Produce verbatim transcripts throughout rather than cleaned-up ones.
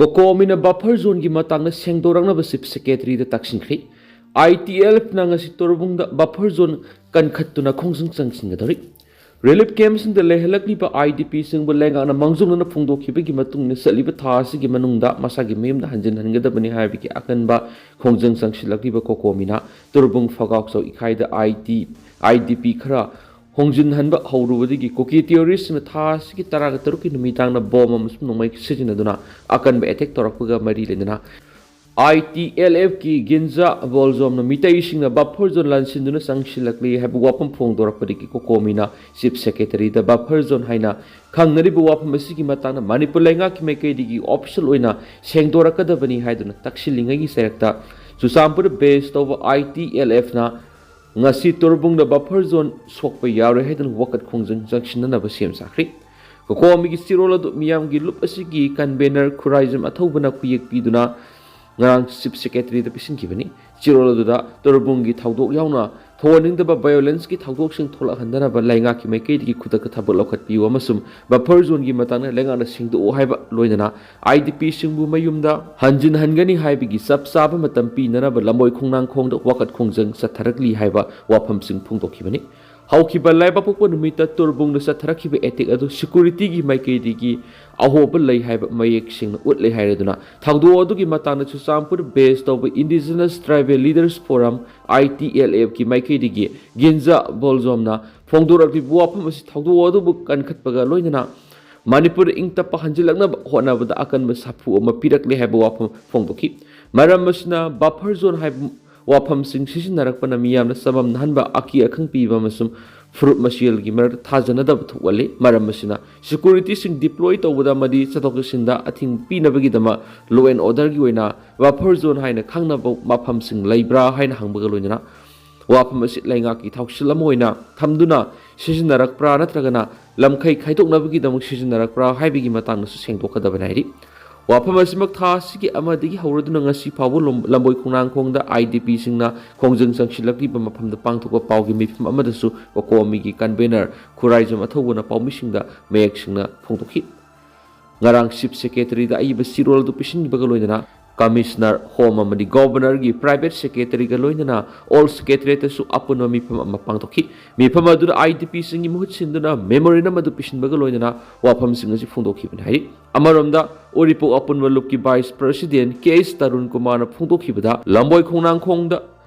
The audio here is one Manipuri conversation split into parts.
ꯀꯣꯀꯣꯃꯤꯅ ꯕꯐꯔ ꯖꯣꯟꯒꯤ ꯃꯇꯥꯡꯗ ꯁꯦꯡꯗꯣꯔꯛꯅꯕ ꯆꯤꯐ ꯁꯦꯀ꯭ꯔꯦꯇꯔꯤꯗ ꯇꯛꯁꯤꯟꯈ꯭ꯔꯤ꯫ ꯑꯥꯏ ꯇꯤ ꯑꯦꯜ ꯑꯦꯐꯅ ꯉꯁꯤ ꯇꯣꯔꯕꯨꯡꯗ ꯕꯐꯔ ꯖꯣꯟ ꯀꯟꯈꯠꯇꯨꯅ ꯈꯣꯡꯖꯪ ꯆꯪꯁꯤꯟꯒꯗꯧꯔꯤ꯫ ꯔꯤꯂꯤꯐ ꯀꯦꯝꯞꯁꯤꯡꯗ ꯂꯩꯍꯜꯂꯛꯂꯤꯕ ꯑꯥꯏ ꯗꯤ ꯄꯤꯁꯤꯡꯕꯨ ꯂꯩꯉꯥꯛꯅ ꯃꯥꯡꯖꯧꯅꯅ ꯐꯣꯡꯗꯣꯛꯈꯤꯕꯒꯤ ꯃꯇꯨꯡ ꯏꯟꯅ ꯆꯠꯂꯤꯕ ꯊꯥ ꯑꯁꯤꯒꯤ ꯃꯅꯨꯡꯗ ꯃꯁꯥꯒꯤ ꯃꯌꯨꯝꯗ ꯍꯟꯖꯤꯟꯍꯟꯒꯗꯕꯅꯤ ꯍꯥꯏꯕꯒꯤ ꯑꯀꯟꯕ ꯈꯣꯡꯖꯪ ꯆꯪꯁꯤꯜꯂꯛꯂꯤꯕ ꯀꯣꯀꯣꯃꯤꯅ ꯇꯣꯔꯕꯨꯡ ꯐꯒꯥꯎꯆꯧ ꯏꯈꯥꯏꯗ ꯑꯥꯏ ꯗꯤ, ꯑꯥꯏ ꯗꯤ ꯄꯤ ꯈꯔ ꯍꯣꯡꯖꯤꯟꯍꯟꯕ ꯍꯧꯔꯨꯕꯗꯒꯤ ꯀꯨꯀꯤ ꯇꯦꯔꯣꯔꯤꯁ꯭ꯠꯁꯤꯡꯅ ꯊꯥ ꯑꯁꯤꯒꯤ ꯇꯔꯥꯒ ꯇꯔꯨꯛꯀꯤ ꯅꯨꯃꯤꯗꯥꯡꯗ ꯕꯣꯝ ꯑꯃꯁꯨꯡ ꯅꯣꯡꯃꯩ ꯁꯤꯖꯤꯟꯅꯗꯨꯅ ꯑꯀꯟꯕ ꯑꯦꯇꯦꯛ ꯇꯧꯔꯛꯄꯒ ꯃꯔꯤ ꯂꯩꯅꯅ ꯑꯥꯏ ꯇꯤ ꯑꯦꯜ ꯑꯦꯐꯀꯤ ꯒꯤꯟꯖꯥ ꯕꯣꯜꯖꯣꯝꯅ ꯃꯤꯇꯩꯁꯤꯡꯅ ꯕꯐꯔ ꯖꯣꯟ ꯂꯥꯟꯁꯤꯟꯗꯨꯅ ꯆꯪꯁꯤꯜꯂꯛꯂꯤ ꯍꯥꯏꯕ ꯋꯥꯐꯝ ꯐꯣꯡꯗꯣꯔꯛꯄꯗꯒꯤ ꯀꯣꯀꯣꯃꯤꯅ ꯆꯤꯐ ꯁꯦꯀ꯭ꯔꯦꯇꯔꯤꯗ ꯕꯐꯔ ꯖꯣꯟ ꯍꯥꯏꯅ ꯈꯪꯅꯔꯤꯕ ꯋꯥꯐꯝ ꯑꯁꯤꯒꯤ ꯃꯇꯥꯡꯗ ꯃꯅꯤꯄꯨꯔ ꯂꯩꯉꯥꯛꯀꯤ ꯃꯥꯏꯀꯩꯗꯒꯤ ꯑꯣꯐꯤꯁꯤꯌꯦꯜ ꯑꯣꯏꯅ ꯁꯦꯡꯗꯣꯔꯛꯀꯗꯕꯅꯤ ꯍꯥꯏꯗꯨꯅ ꯇꯛꯁꯤꯜꯂꯤꯉꯩꯒꯤ ꯆꯩꯔꯛꯇ ꯆꯨꯔꯆꯥꯟꯄꯨꯔꯗ ꯕꯦꯖ ꯇꯧꯕ ꯑꯥꯏ ꯇꯤ ꯑꯦꯜ ꯑꯦꯐꯅ ꯉꯁꯤ ꯇꯣꯔꯕꯨꯡꯗ ꯕꯐꯔ ꯖꯣꯟ ꯁꯣꯛꯄ ꯌꯥꯔꯣꯏ ꯍꯥꯏꯗꯨꯅ ꯋꯥꯀꯠ ꯈꯣꯡꯖꯪ ꯆꯪꯁꯤꯟꯅꯅꯕ ꯁꯦꯝ ꯁꯥꯈ꯭ꯔꯤ꯫ ꯀꯣꯀꯣꯃꯤꯒꯤ ꯆꯦꯔꯣꯜ ꯑꯗꯨ ꯃꯤꯌꯥꯝꯒꯤ ꯂꯨꯞ ꯑꯁꯤꯒꯤ ꯀꯟꯚꯦꯅꯔ ꯈꯨꯔꯥꯏꯖꯝ ꯑꯊꯧꯕꯅ ꯈꯨꯌꯦꯛ ꯄꯤꯗꯨꯅ ꯉꯔꯥꯡ ꯆꯤꯐ ꯁꯦꯀ꯭ꯔꯦꯇꯔꯤꯗ ꯄꯤꯁꯤꯟꯈꯤꯕꯅꯤ꯫ ꯆꯦꯔꯣꯜ ꯑꯗꯨꯗ ꯇꯣꯔꯕꯨꯡꯒꯤ ꯊꯧꯗꯣꯛ ꯌꯥꯎꯅ ꯊꯣꯛꯍꯟꯅꯤꯡꯗꯕ ꯚꯥꯏꯑꯣꯂꯦꯟꯁꯀꯤ ꯊꯧꯗꯣꯛꯁꯤꯡ ꯊꯣꯛꯂꯛꯍꯟꯗꯅꯕ ꯂꯩꯉꯥꯛꯀꯤ ꯃꯥꯏꯀꯩꯗꯒꯤ ꯈꯨꯗꯛꯇ ꯊꯕꯛ ꯂꯧꯈꯠꯄꯤꯌꯨ ꯑꯃꯁꯨꯡ ꯕꯐꯔ ꯖꯣꯟꯒꯤ ꯃꯇꯥꯡꯗ ꯂꯩꯉꯥꯛꯅ ꯁꯦꯡꯗꯣꯛꯎ ꯍꯥꯏꯕ ꯂꯣꯏꯅꯅ ꯑꯥꯏ ꯗꯤ ꯄꯤꯁꯤꯡꯕꯨ ꯃꯌꯨꯝꯗ ꯍꯟꯖꯤꯟꯍꯟꯒꯅꯤ ꯍꯥꯏꯕꯒꯤ ꯆꯞ ꯆꯥꯕ ꯃꯇꯝ ꯄꯤꯅꯅꯕ ꯂꯝꯕꯣꯏ ꯈꯣꯡꯅꯥꯡꯈꯣꯡꯗ ꯋꯥꯀꯠ ꯈꯣꯡꯖꯪ ꯆꯠꯊꯔꯛꯂꯤ ꯍꯥꯏꯕ ꯋꯥꯐꯝꯁꯤꯡ ꯐꯣꯡꯗꯣꯛꯈꯤꯕꯅꯤ꯫ ꯍꯧꯈꯤꯕ ꯂꯩꯕꯥꯛꯄꯣꯛꯄ ꯅꯨꯃꯤꯠꯇ ꯇꯣꯔꯕꯨꯡꯗ ꯆꯠꯊꯔꯛꯈꯤꯕ ꯑꯦꯇꯦꯛ ꯑꯗꯨ ꯁꯦꯀ꯭ꯌꯨꯔꯤꯇꯤꯒꯤ ꯃꯥꯏꯀꯩꯗꯒꯤ ꯑꯍꯣꯕ ꯂꯩ ꯍꯥꯏꯕ ꯃꯌꯦꯛ ꯁꯦꯡꯅ ꯎꯠꯂꯦ ꯍꯥꯏꯔꯗꯨꯅ ꯊꯧꯗꯣꯛ ꯑꯗꯨꯒꯤ ꯃꯇꯥꯡꯗ ꯆꯨꯔꯆꯥꯟꯄꯨꯔ ꯕꯦꯖ ꯇꯧꯕ ꯏꯟꯗꯤꯖꯤꯅꯁ ꯇ꯭ꯔꯥꯏꯕꯦꯜ ꯂꯤꯗꯔꯁ ꯐꯣꯔꯝ, ꯑꯥꯏ ꯇꯤ ꯑꯦꯜ ꯑꯦꯐꯀꯤ ꯃꯥꯏꯀꯩꯗꯒꯤ ꯒꯤꯟꯖꯥ ꯕꯣꯜꯖꯣꯝꯅ ꯐꯣꯡꯗꯣꯔꯛꯂꯤꯕ ꯋꯥꯐꯝ ꯑꯁꯤ ꯊꯧꯗꯣꯛ ꯑꯗꯨꯕꯨ ꯀꯟꯈꯠꯄꯒ ꯂꯣꯏꯅꯅ ꯃꯅꯤꯄꯨꯔꯗ ꯏꯪ ꯇꯞꯄ ꯍꯟꯖꯤꯜꯂꯛꯅꯕ ꯍꯣꯠꯅꯕꯗ ꯑꯀꯟꯕ ꯁꯥꯐꯨ ꯑꯃ ꯄꯤꯔꯛꯂꯦ ꯍꯥꯏꯕ ꯋꯥꯐꯝ ꯐꯣꯡꯗꯣꯛꯈꯤ꯫ ꯃꯔꯝ ꯑꯁꯤꯅ ꯕꯐꯔ ꯖꯣꯟ ꯍꯥꯏꯕ ꯋꯥꯐꯝꯁꯤꯡ ꯁꯤꯖꯤꯟꯅꯔꯛꯄꯅ ꯃꯤꯌꯥꯝꯅ ꯆꯃꯝꯅꯍꯟꯕ, ꯑꯀꯤ ꯑꯈꯪ ꯄꯤꯕ ꯑꯃꯁꯨꯡ ꯐꯨꯔꯨꯞ ꯃꯁꯦꯜꯒꯤ ꯃꯔꯛꯇ ꯊꯥꯖꯅꯗꯕ ꯊꯣꯛꯍꯜꯂꯤ꯫ ꯃꯔꯝ ꯑꯁꯤꯅ ꯁꯦꯀ꯭ꯌꯨꯔꯤꯇꯤꯁꯤꯡ ꯗꯤꯄ꯭ꯂꯣꯏ ꯇꯧꯕꯗ ꯑꯃꯗꯤ ꯆꯠꯊꯣꯛ ꯆꯠꯁꯤꯟꯗ ꯑꯊꯤꯡꯕ ꯄꯤꯅꯕꯒꯤꯗꯃꯛ ꯂꯣ ꯑꯦꯟ ꯑꯣꯔꯗꯔꯒꯤ ꯑꯣꯏꯅ ꯕꯐꯔ ꯖꯣꯟ ꯍꯥꯏꯅ ꯈꯪꯅꯕ ꯃꯐꯝꯁꯤꯡ ꯂꯩꯕ꯭ꯔꯥ ꯍꯥꯏꯅ ꯍꯪꯕꯒ ꯂꯣꯏꯅꯅ ꯋꯥꯐꯝ ꯑꯁꯤ ꯂꯩꯉꯥꯛꯀꯤ ꯊꯧꯁꯤꯜ ꯑꯃ ꯑꯣꯏꯅ ꯊꯝꯗꯨꯅ ꯁꯤꯖꯤꯟꯅꯔꯛꯄ꯭ꯔꯥ ꯅꯠꯇ꯭ꯔꯒꯅ ꯂꯝꯈꯩ ꯈꯥꯏꯗꯣꯛꯅꯕꯒꯤꯗꯃꯛ ꯁꯤꯖꯤꯟꯅꯔꯛꯄ꯭ꯔꯥ ꯍꯥꯏꯕꯒꯤ ꯃꯇꯥꯡꯗꯁꯨ ꯁꯦꯡꯗꯣꯛꯀꯗꯕꯅꯤ ꯍꯥꯏꯔꯤ꯫ ꯋꯥꯐꯝ ꯑꯁꯤꯃꯛ ꯊꯥ ꯑꯁꯤꯒꯤ ꯑꯃꯗꯒꯤ ꯍꯧꯔꯗꯨꯅ ꯉꯁꯤ ꯐꯥꯎꯕ ꯂꯝ-, ꯂꯝꯕꯣꯏ ꯈꯣꯡꯅꯥꯡꯈꯣꯡꯗ ꯑꯥꯏ ꯗꯤ ꯄꯤꯁꯤꯡꯅ ꯈꯣꯡꯖꯪ ꯆꯪꯁꯤꯜꯂꯛꯂꯤꯕ ꯃꯐꯝꯗ ꯄꯥꯡꯊꯣꯛꯄ ꯄꯥꯎꯒꯤ ꯃꯤꯐꯝ ꯑꯃꯗꯁꯨ ꯀꯣꯀꯣꯃꯤꯒꯤ ꯀꯟꯚꯦꯅꯔ ꯈꯨꯔꯥꯏꯖꯝ ꯑꯊꯧꯕꯅ ꯄꯥꯎꯃꯤꯁꯤꯡꯗ ꯃꯌꯦꯛ ꯁꯦꯡꯅ ꯐꯣꯡꯗꯣꯛꯈꯤ꯫ ꯉꯔꯥꯡ Chief Secretary ꯗ ꯑꯏꯕ ꯆꯦꯔꯣꯜ ꯑꯗꯨ ꯄꯤꯁꯤꯟꯈꯤꯕꯒ ꯂꯣꯏꯅꯅ Commissioner, Home ꯑꯃꯗꯤ Governor ꯒꯤ Private Secretary ꯒ ꯂꯣꯏꯅꯅ All Secretariat ꯇꯁꯨ ꯑꯄꯨꯟꯕ ꯃꯤꯐꯝ ꯑꯃ ꯄꯥꯡꯊꯣꯛꯈꯤ꯫ ꯃꯤꯐꯝ ꯑꯗꯨꯗ I D P ꯁꯤꯡꯒꯤ ꯃꯍꯨꯠ ꯁꯤꯟꯗꯨꯅ memorandum ꯑꯗꯨ ꯄꯤꯁꯤꯟꯕꯒ ꯂꯣꯏꯅꯅ ꯋꯥꯐꯝꯁꯤꯡ ꯑꯁꯤ ꯐꯣꯡꯗꯣꯛꯈꯤꯕꯅꯤ ꯍꯥꯏꯔꯤ꯫ ꯑꯃꯔꯣꯝꯗ, ꯎꯔꯤꯄꯣꯛ ꯑꯄꯨꯟꯕ ꯂꯨꯞꯀꯤ Vice President ꯀꯦ ꯑꯩꯆ ꯇꯔꯨꯟ ꯀꯨꯃꯥꯔꯅ ꯐꯣꯡꯗꯣꯛꯈꯤꯕꯗ, ꯂꯝꯕꯣꯏ ꯈꯣꯡꯅꯥꯡꯈꯣꯡꯗ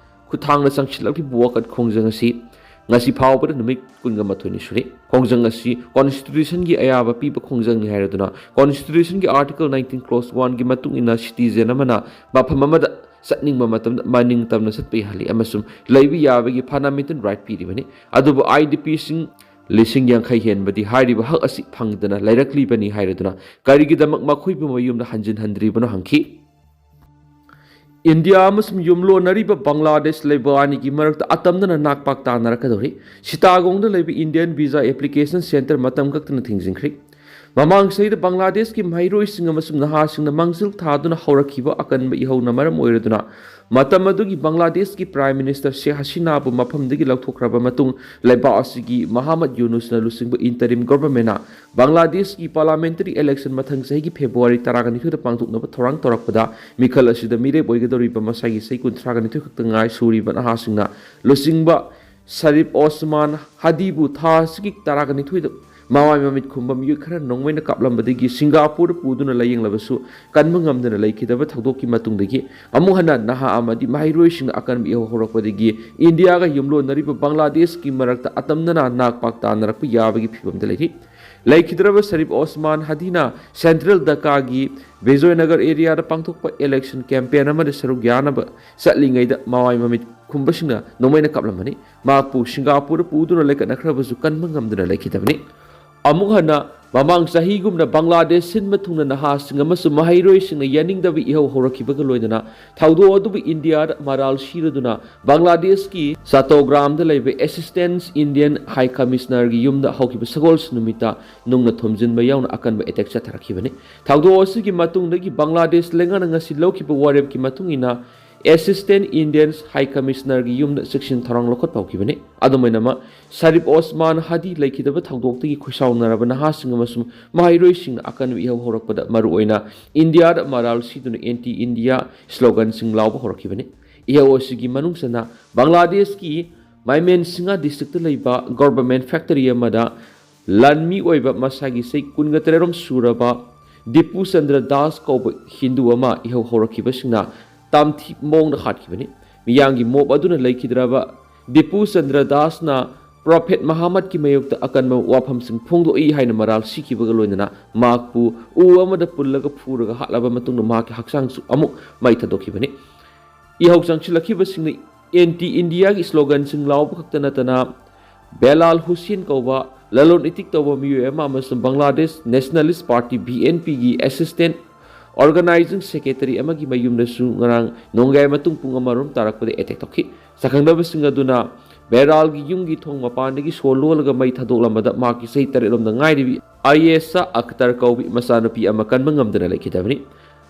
ꯈꯨꯠꯊꯥꯡꯗ ꯆꯪꯁꯤꯜꯂꯛꯂꯤꯕ ꯋꯥꯀꯠ ꯈꯣꯡꯖꯪ ꯑꯁꯤ ꯉꯁꯤ ꯐꯥꯎꯕꯗ ꯅꯨꯃꯤꯠ ꯀꯨꯟꯒ ꯃꯥꯊꯣꯏꯅꯤ ꯁꯨꯔꯦ꯫ ꯈꯣꯡꯖꯪ ꯑꯁꯤ Constitution ꯒꯤ ꯑꯌꯥꯕ ꯄꯤꯕ ꯈꯣꯡꯖꯪꯅꯤ ꯍꯥꯏꯔꯗꯨꯅ, Constitution ꯒꯤ Article nineteen Clause one ꯒꯤ ꯃꯇꯨꯡ ꯏꯟꯅ citizen ꯑꯃꯅ ꯃꯐꯝ ꯑꯃꯗ ꯆꯠꯅꯤꯡꯕ ꯃꯇꯝꯗ ꯃꯅꯤꯡ ꯇꯝꯅ ꯆꯠꯄ ꯌꯥꯍꯜꯂꯤ ꯑꯃꯁꯨꯡ ꯂꯩꯕ ꯌꯥꯕꯒꯤ fundamental right ꯄꯤꯔꯤꯕꯅꯤ꯫ ꯑꯗꯨꯕꯨ I D P ꯁꯤꯡ ꯂꯤꯁꯤꯡ ꯌꯥꯡꯈꯩ ꯍꯦꯟꯕꯗꯤ ꯍꯥꯏꯔꯤꯕ ꯍꯛ ꯑꯁꯤ ꯐꯪꯗꯅ ꯂꯩꯔꯛꯂꯤꯕꯅꯤ ꯍꯥꯏꯔꯗꯨꯅ, ꯀꯔꯤꯒꯤꯗꯃꯛ ꯃꯈꯣꯏꯕꯨ ꯃꯌꯨꯝꯗ ꯍꯟꯖꯤꯟꯍꯟꯗ꯭ꯔꯤꯕꯅꯣ ꯍꯪꯈꯤ꯫ ꯏꯟꯗꯤꯌꯥ ꯑꯃꯁꯨꯡ ꯌꯨꯝꯂꯣꯟꯅꯔꯤꯕ ꯕꯪꯒ꯭ꯂꯥꯗꯦꯁ ꯂꯩꯕꯥꯛ ꯑꯅꯤꯒꯤ ꯃꯔꯛꯇ ꯑꯇꯝꯅꯅ ꯅꯥꯛꯄꯥꯛ ꯇꯥꯅꯔꯛꯀꯗꯧꯔꯤ꯫ ꯁꯤꯇꯥꯒꯣꯡꯗ ꯂꯩꯕ Indian Visa Application Centre ꯃꯇꯝ ꯈꯛꯇꯅ ꯊꯤꯡꯖꯤꯟꯈ꯭ꯔꯦ꯫ ꯃꯃꯥꯡ ꯆꯍꯤꯗ ꯕꯪꯒ꯭ꯂꯥꯗꯦꯁꯀꯤ ꯃꯍꯩꯔꯣꯏꯁꯤꯡ ꯑꯃꯁꯨꯡ ꯅꯍꯥꯁꯤꯡꯅ ꯃꯥꯡꯖꯤꯜ ꯊꯥꯗꯨꯅ ꯍꯧꯔꯛꯈꯤꯕ ꯑꯀꯟꯕ ꯏꯍꯧꯅ ꯃꯔꯝ ꯑꯣꯏꯔꯗꯨꯅ, ꯃꯇꯝ ꯑꯗꯨꯒꯤ ꯕꯪꯒ꯭ꯂꯥꯗꯦꯁꯀꯤ Prime Minister ꯁꯦꯈ ꯍꯁꯤꯅꯥꯕꯨ ꯃꯐꯝꯗꯒꯤ ꯂꯧꯊꯣꯛꯈ꯭ꯔꯕ ꯃꯇꯨꯡ, ꯂꯩꯕꯥꯛ ꯑꯁꯤꯒꯤ ꯃꯍꯥꯃꯠ ꯌꯨꯅꯨꯁꯅ ꯂꯨꯆꯤꯡꯕ interim government ꯅ ꯕꯪꯒ꯭ꯂꯥꯗꯦꯁꯀꯤ parliamentary election ꯃꯊꯪ ꯆꯍꯤꯒꯤ February ꯇꯔꯥꯅꯤꯊꯣꯏꯗ ꯄꯥꯡꯊꯣꯛꯅꯕ ꯊꯧꯔꯥꯡ ꯇꯧꯔꯛꯄꯗ, ꯃꯤꯈꯜ ꯑꯁꯤꯗ ꯃꯤꯔꯦꯞ ꯑꯣꯏꯒꯗꯧꯔꯤꯕ ꯃꯁꯥꯒꯤ ꯆꯍꯤ ꯀꯨꯟꯊ꯭ꯔꯥꯒ ꯅꯤꯊꯣꯏ ꯈꯛꯇ ꯉꯥꯏ ꯁꯨꯔꯤꯕ ꯅꯍꯥꯁꯤꯡꯅ ꯂꯨꯆꯤꯡꯕ ꯁꯔꯤꯐ ꯑꯣꯁꯃꯥꯟ ꯍꯗꯤꯕꯨ ꯊꯥ ꯑꯁꯤꯒꯤ ꯇꯔꯥꯒ ꯅꯤꯊꯣꯏꯗ ꯃꯃꯥꯏ ꯃꯃꯤꯠ ꯈꯨꯝꯕ ꯃꯤꯑꯣꯏ ꯈꯔ ꯅꯣꯡꯃꯩꯅ ꯀꯥꯞꯂꯝꯕꯗꯒꯤ ꯁꯤꯡꯒꯥꯄꯨꯔꯗ ꯄꯨꯗꯨꯅ ꯂꯥꯌꯦꯡꯂꯕꯁꯨ ꯀꯟꯕ ꯉꯝꯗꯅ ꯂꯩꯈꯤꯗꯕ ꯊꯧꯗꯣꯛꯀꯤ ꯃꯇꯨꯡꯗꯒꯤ, ꯑꯃꯨꯛ ꯍꯟꯅ ꯅꯍꯥ ꯑꯃꯗꯤ ꯃꯍꯩꯔꯣꯏꯁꯤꯡꯅ ꯑꯀꯟꯕ ꯏꯍꯧ ꯍꯧꯔꯛꯄꯗꯒꯤ, ꯏꯟꯗꯤꯌꯥꯒ ꯌꯨꯝꯂꯣꯟꯅꯔꯤꯕ ꯕꯪꯒ꯭ꯂꯥꯗꯦꯁꯀꯤ ꯃꯔꯛꯇ ꯑꯇꯝꯅꯅ ꯅꯥꯛꯄꯥꯛ ꯇꯥꯅꯔꯛꯄ ꯌꯥꯕꯒꯤ ꯐꯤꯕꯝꯗ ꯂꯩꯔꯤ꯫ ꯂꯩꯈꯤꯗ꯭ꯔꯕ ꯁꯔꯤꯐ ꯑꯣꯁꯃꯥꯟ ꯍꯗꯤꯅ Central Dhaka ꯒꯤ ꯕꯤꯖꯣꯏꯅꯒꯔ area ꯗ ꯄꯥꯡꯊꯣꯛꯄ election campaign ꯑꯃꯗ ꯁꯔꯨꯛ ꯌꯥꯅꯕ ꯆꯠꯂꯤꯉꯩꯗ ꯃꯃꯥꯏ ꯃꯃꯤꯠ ꯈꯨꯝꯕꯁꯤꯡꯅ ꯅꯣꯡꯃꯩꯅ ꯀꯥꯞꯂꯝꯕꯅꯤ꯫ ꯃꯍꯥꯛꯄꯨ ꯁꯤꯡꯒꯥꯄꯨꯔꯗ ꯄꯨꯗꯨꯅ ꯂꯩꯈꯠꯅꯈ꯭ꯔꯕꯁꯨ ꯀꯟꯕ ꯉꯝꯗꯨꯅ ꯂꯩꯈꯤꯗꯕꯅꯤ꯫ ꯑꯃꯨꯛ ꯍꯟꯅ ꯃꯃꯥꯡ ꯆꯍꯤꯒꯨꯝꯅ ꯕꯪꯒ꯭ꯂꯥꯗꯦꯁ ꯁꯤꯟꯕ ꯊꯨꯡꯅ ꯅꯍꯥꯁꯤꯡ ꯑꯃꯁꯨꯡ ꯃꯍꯩꯔꯣꯏꯁꯤꯡꯅ ꯌꯥꯅꯤꯡꯗꯕ ꯏꯍꯧ ꯍꯧꯔꯛꯈꯤꯕꯒ ꯂꯣꯏꯅꯅ, ꯊꯧꯗꯣꯛ ꯑꯗꯨꯕꯨ ꯏꯟꯗꯤꯌꯥꯗ ꯃꯔꯥꯜ ꯁꯤꯔꯗꯨꯅ ꯕꯪꯒ꯭ꯂꯥꯗꯦꯁꯀꯤ ꯆꯥꯇꯣꯒ꯭ꯔꯥꯝꯗ ꯂꯩꯕ Assistant Indian High Commissioner ꯒꯤ ꯌꯨꯝꯗ ꯍꯧꯈꯤꯕ ꯁꯒꯣꯜꯁꯦꯟ ꯅꯨꯃꯤꯠꯇ ꯅꯨꯡꯅ ꯊꯣꯝꯖꯤꯟꯕ ꯌꯥꯎꯅ ꯑꯀꯟꯕ attack ꯆꯠꯊꯔꯛꯈꯤꯕꯅꯤ꯫ ꯊꯧꯗꯣꯛ ꯑꯁꯤꯒꯤ ꯃꯇꯨꯡꯗꯒꯤ ꯕꯪꯒ꯭ꯂꯥꯗꯦꯁ ꯂꯩꯉꯥꯛꯅ ꯉꯁꯤ ꯂꯧꯈꯤꯕ ꯋꯥꯔꯦꯞꯀꯤ ꯃꯇꯨꯡ ꯏꯟꯅ, Assistant Indian High Commissionerꯒꯤ ꯌꯨꯝꯗ ꯆꯦꯛꯁꯤꯟ ꯊꯧꯔꯥꯡ ꯂꯧꯈꯠꯄ ꯍꯧꯈꯤꯕꯅꯤ꯫ ꯑꯗꯨꯝ ꯑꯣꯏꯅꯃꯛ, ꯁꯔꯤꯐ ꯑꯣꯁꯃꯥꯟ ꯍꯥꯗꯤ ꯂꯩꯈꯤꯗꯕ ꯊꯧꯗꯣꯛꯇꯒꯤ ꯈꯣꯏꯁꯥꯎꯅꯔꯕ ꯅꯍꯥꯁꯤꯡ ꯑꯃꯁꯨꯡ ꯃꯍꯩꯔꯣꯏꯁꯤꯡꯅ ꯑꯀꯟꯕ ꯏꯍꯧ ꯍꯧꯔꯛꯄꯗ ꯃꯔꯨꯑꯣꯏꯅ ꯏꯟꯗꯤꯌꯥꯗ ꯃꯔꯥꯜ ꯁꯤꯗꯨꯅ anti India sloganꯁꯤꯡ ꯂꯥꯎꯕ ꯍꯧꯔꯛꯈꯤꯕꯅꯤ꯫ ꯏꯍꯧ ꯑꯁꯤꯒꯤ ꯃꯅꯨꯡ ꯆꯟꯅ ꯕꯪꯒ꯭ꯂꯥꯗꯦꯁꯀꯤ ꯃꯥꯏꯃꯦꯟꯁꯤꯡꯍ districtꯇ ꯂꯩꯕ government factory ꯑꯃꯗ ꯂꯥꯟꯃꯤ ꯑꯣꯏꯕ ꯃꯁꯥꯒꯤ ꯆꯍꯤ ꯀꯨꯟꯒ ꯇꯔꯦꯠꯔꯣꯝ ꯁꯨꯔꯕ ꯗꯤꯄꯨ ꯆꯟꯗ꯭ꯔ ꯗꯥꯁ ꯀꯧꯕ ꯍꯤꯟꯗꯨ ꯑꯃ ꯏꯍꯧ ꯍꯧꯔꯛꯈꯤꯕꯁꯤꯡꯅ ꯇꯝꯊꯤ ꯃꯑꯣꯡꯗ ꯍꯥꯠꯈꯤꯕꯅꯤ꯫ ꯃꯤꯌꯥꯝꯒꯤ ꯃꯣꯞ ꯑꯗꯨꯅ ꯂꯩꯈꯤꯗ꯭ꯔꯕ ꯗꯤꯄꯨ ꯆꯟꯗ꯭ꯔ ꯗꯥꯁꯅ ꯄ꯭ꯔꯣꯐꯦꯠ ꯃꯍꯥꯃꯠꯀꯤ ꯃꯥꯌꯣꯛꯇ ꯑꯀꯟꯕ ꯋꯥꯐꯝꯁꯤꯡ ꯐꯣꯡꯗꯣꯛꯏ ꯍꯥꯏꯅ ꯃꯔꯥꯜ ꯁꯤꯈꯤꯕꯒ ꯂꯣꯏꯅꯅ ꯃꯍꯥꯛꯄꯨ ꯎ ꯑꯃꯗ ꯄꯨꯜꯂꯒ ꯐꯨꯔꯒ ꯍꯥꯠꯂꯕ ꯃꯇꯨꯡꯗ ꯃꯍꯥꯛꯀꯤ ꯍꯛꯆꯥꯡꯁꯨ ꯑꯃꯨꯛ ꯃꯩ ꯊꯥꯗꯣꯛꯈꯤꯕꯅꯤ꯫ ꯏꯍꯧ ꯆꯪꯁꯤꯜꯂꯛꯈꯤꯕꯁꯤꯡꯅ anti Indiaꯒꯤ sloganꯁꯤꯡ ꯂꯥꯎꯕ ꯈꯛꯇ ꯅꯠꯇꯅ ꯕꯦꯂꯥꯜ ꯍꯨꯁꯦꯟ ꯀꯧꯕ ꯂꯂꯣꯟ ꯏꯇꯤꯛ ꯇꯧꯕ ꯃꯤꯑꯣꯏ ꯑꯃ ꯑꯃꯁꯨꯡ Bangladesh Nationalist Party, BNPꯒꯤ assistant organizing secretary ꯑꯃꯒꯤ ꯃꯌꯨꯝꯗꯁꯨ ꯉꯔꯥꯡ ꯅꯣꯡꯌꯥꯏ ꯃꯇꯨꯡ ꯄꯨꯡ ꯑꯃꯔꯣꯝ ꯇꯥꯔꯛꯄꯗ attack ꯇꯧꯈꯤ꯫ ꯁꯛꯈꯪꯗꯕꯁꯤꯡ ꯑꯗꯨꯅ ꯕꯦꯔꯥꯜꯒꯤ ꯌꯨꯝꯒꯤ ꯊꯣꯡ ꯃꯄꯥꯟꯗꯒꯤ ꯁꯣ ꯂꯣꯜꯂꯒ ꯃꯩ ꯊꯥꯗꯣꯛꯂꯝꯕꯗ ꯃꯍꯥꯛꯀꯤ ꯆꯍꯤ ꯇꯔꯦꯠ ꯂꯣꯝꯗ ꯉꯥꯏꯔꯤꯕꯤ ꯑꯥꯏꯌꯦꯁꯥ ꯑꯈꯇꯔ ꯀꯧꯕꯤ ꯃꯆꯥꯅꯨꯄꯤ ꯑꯃ ꯀꯟꯕ ꯉꯝꯗꯅ ꯂꯩꯈꯤꯗꯕꯅꯤ꯫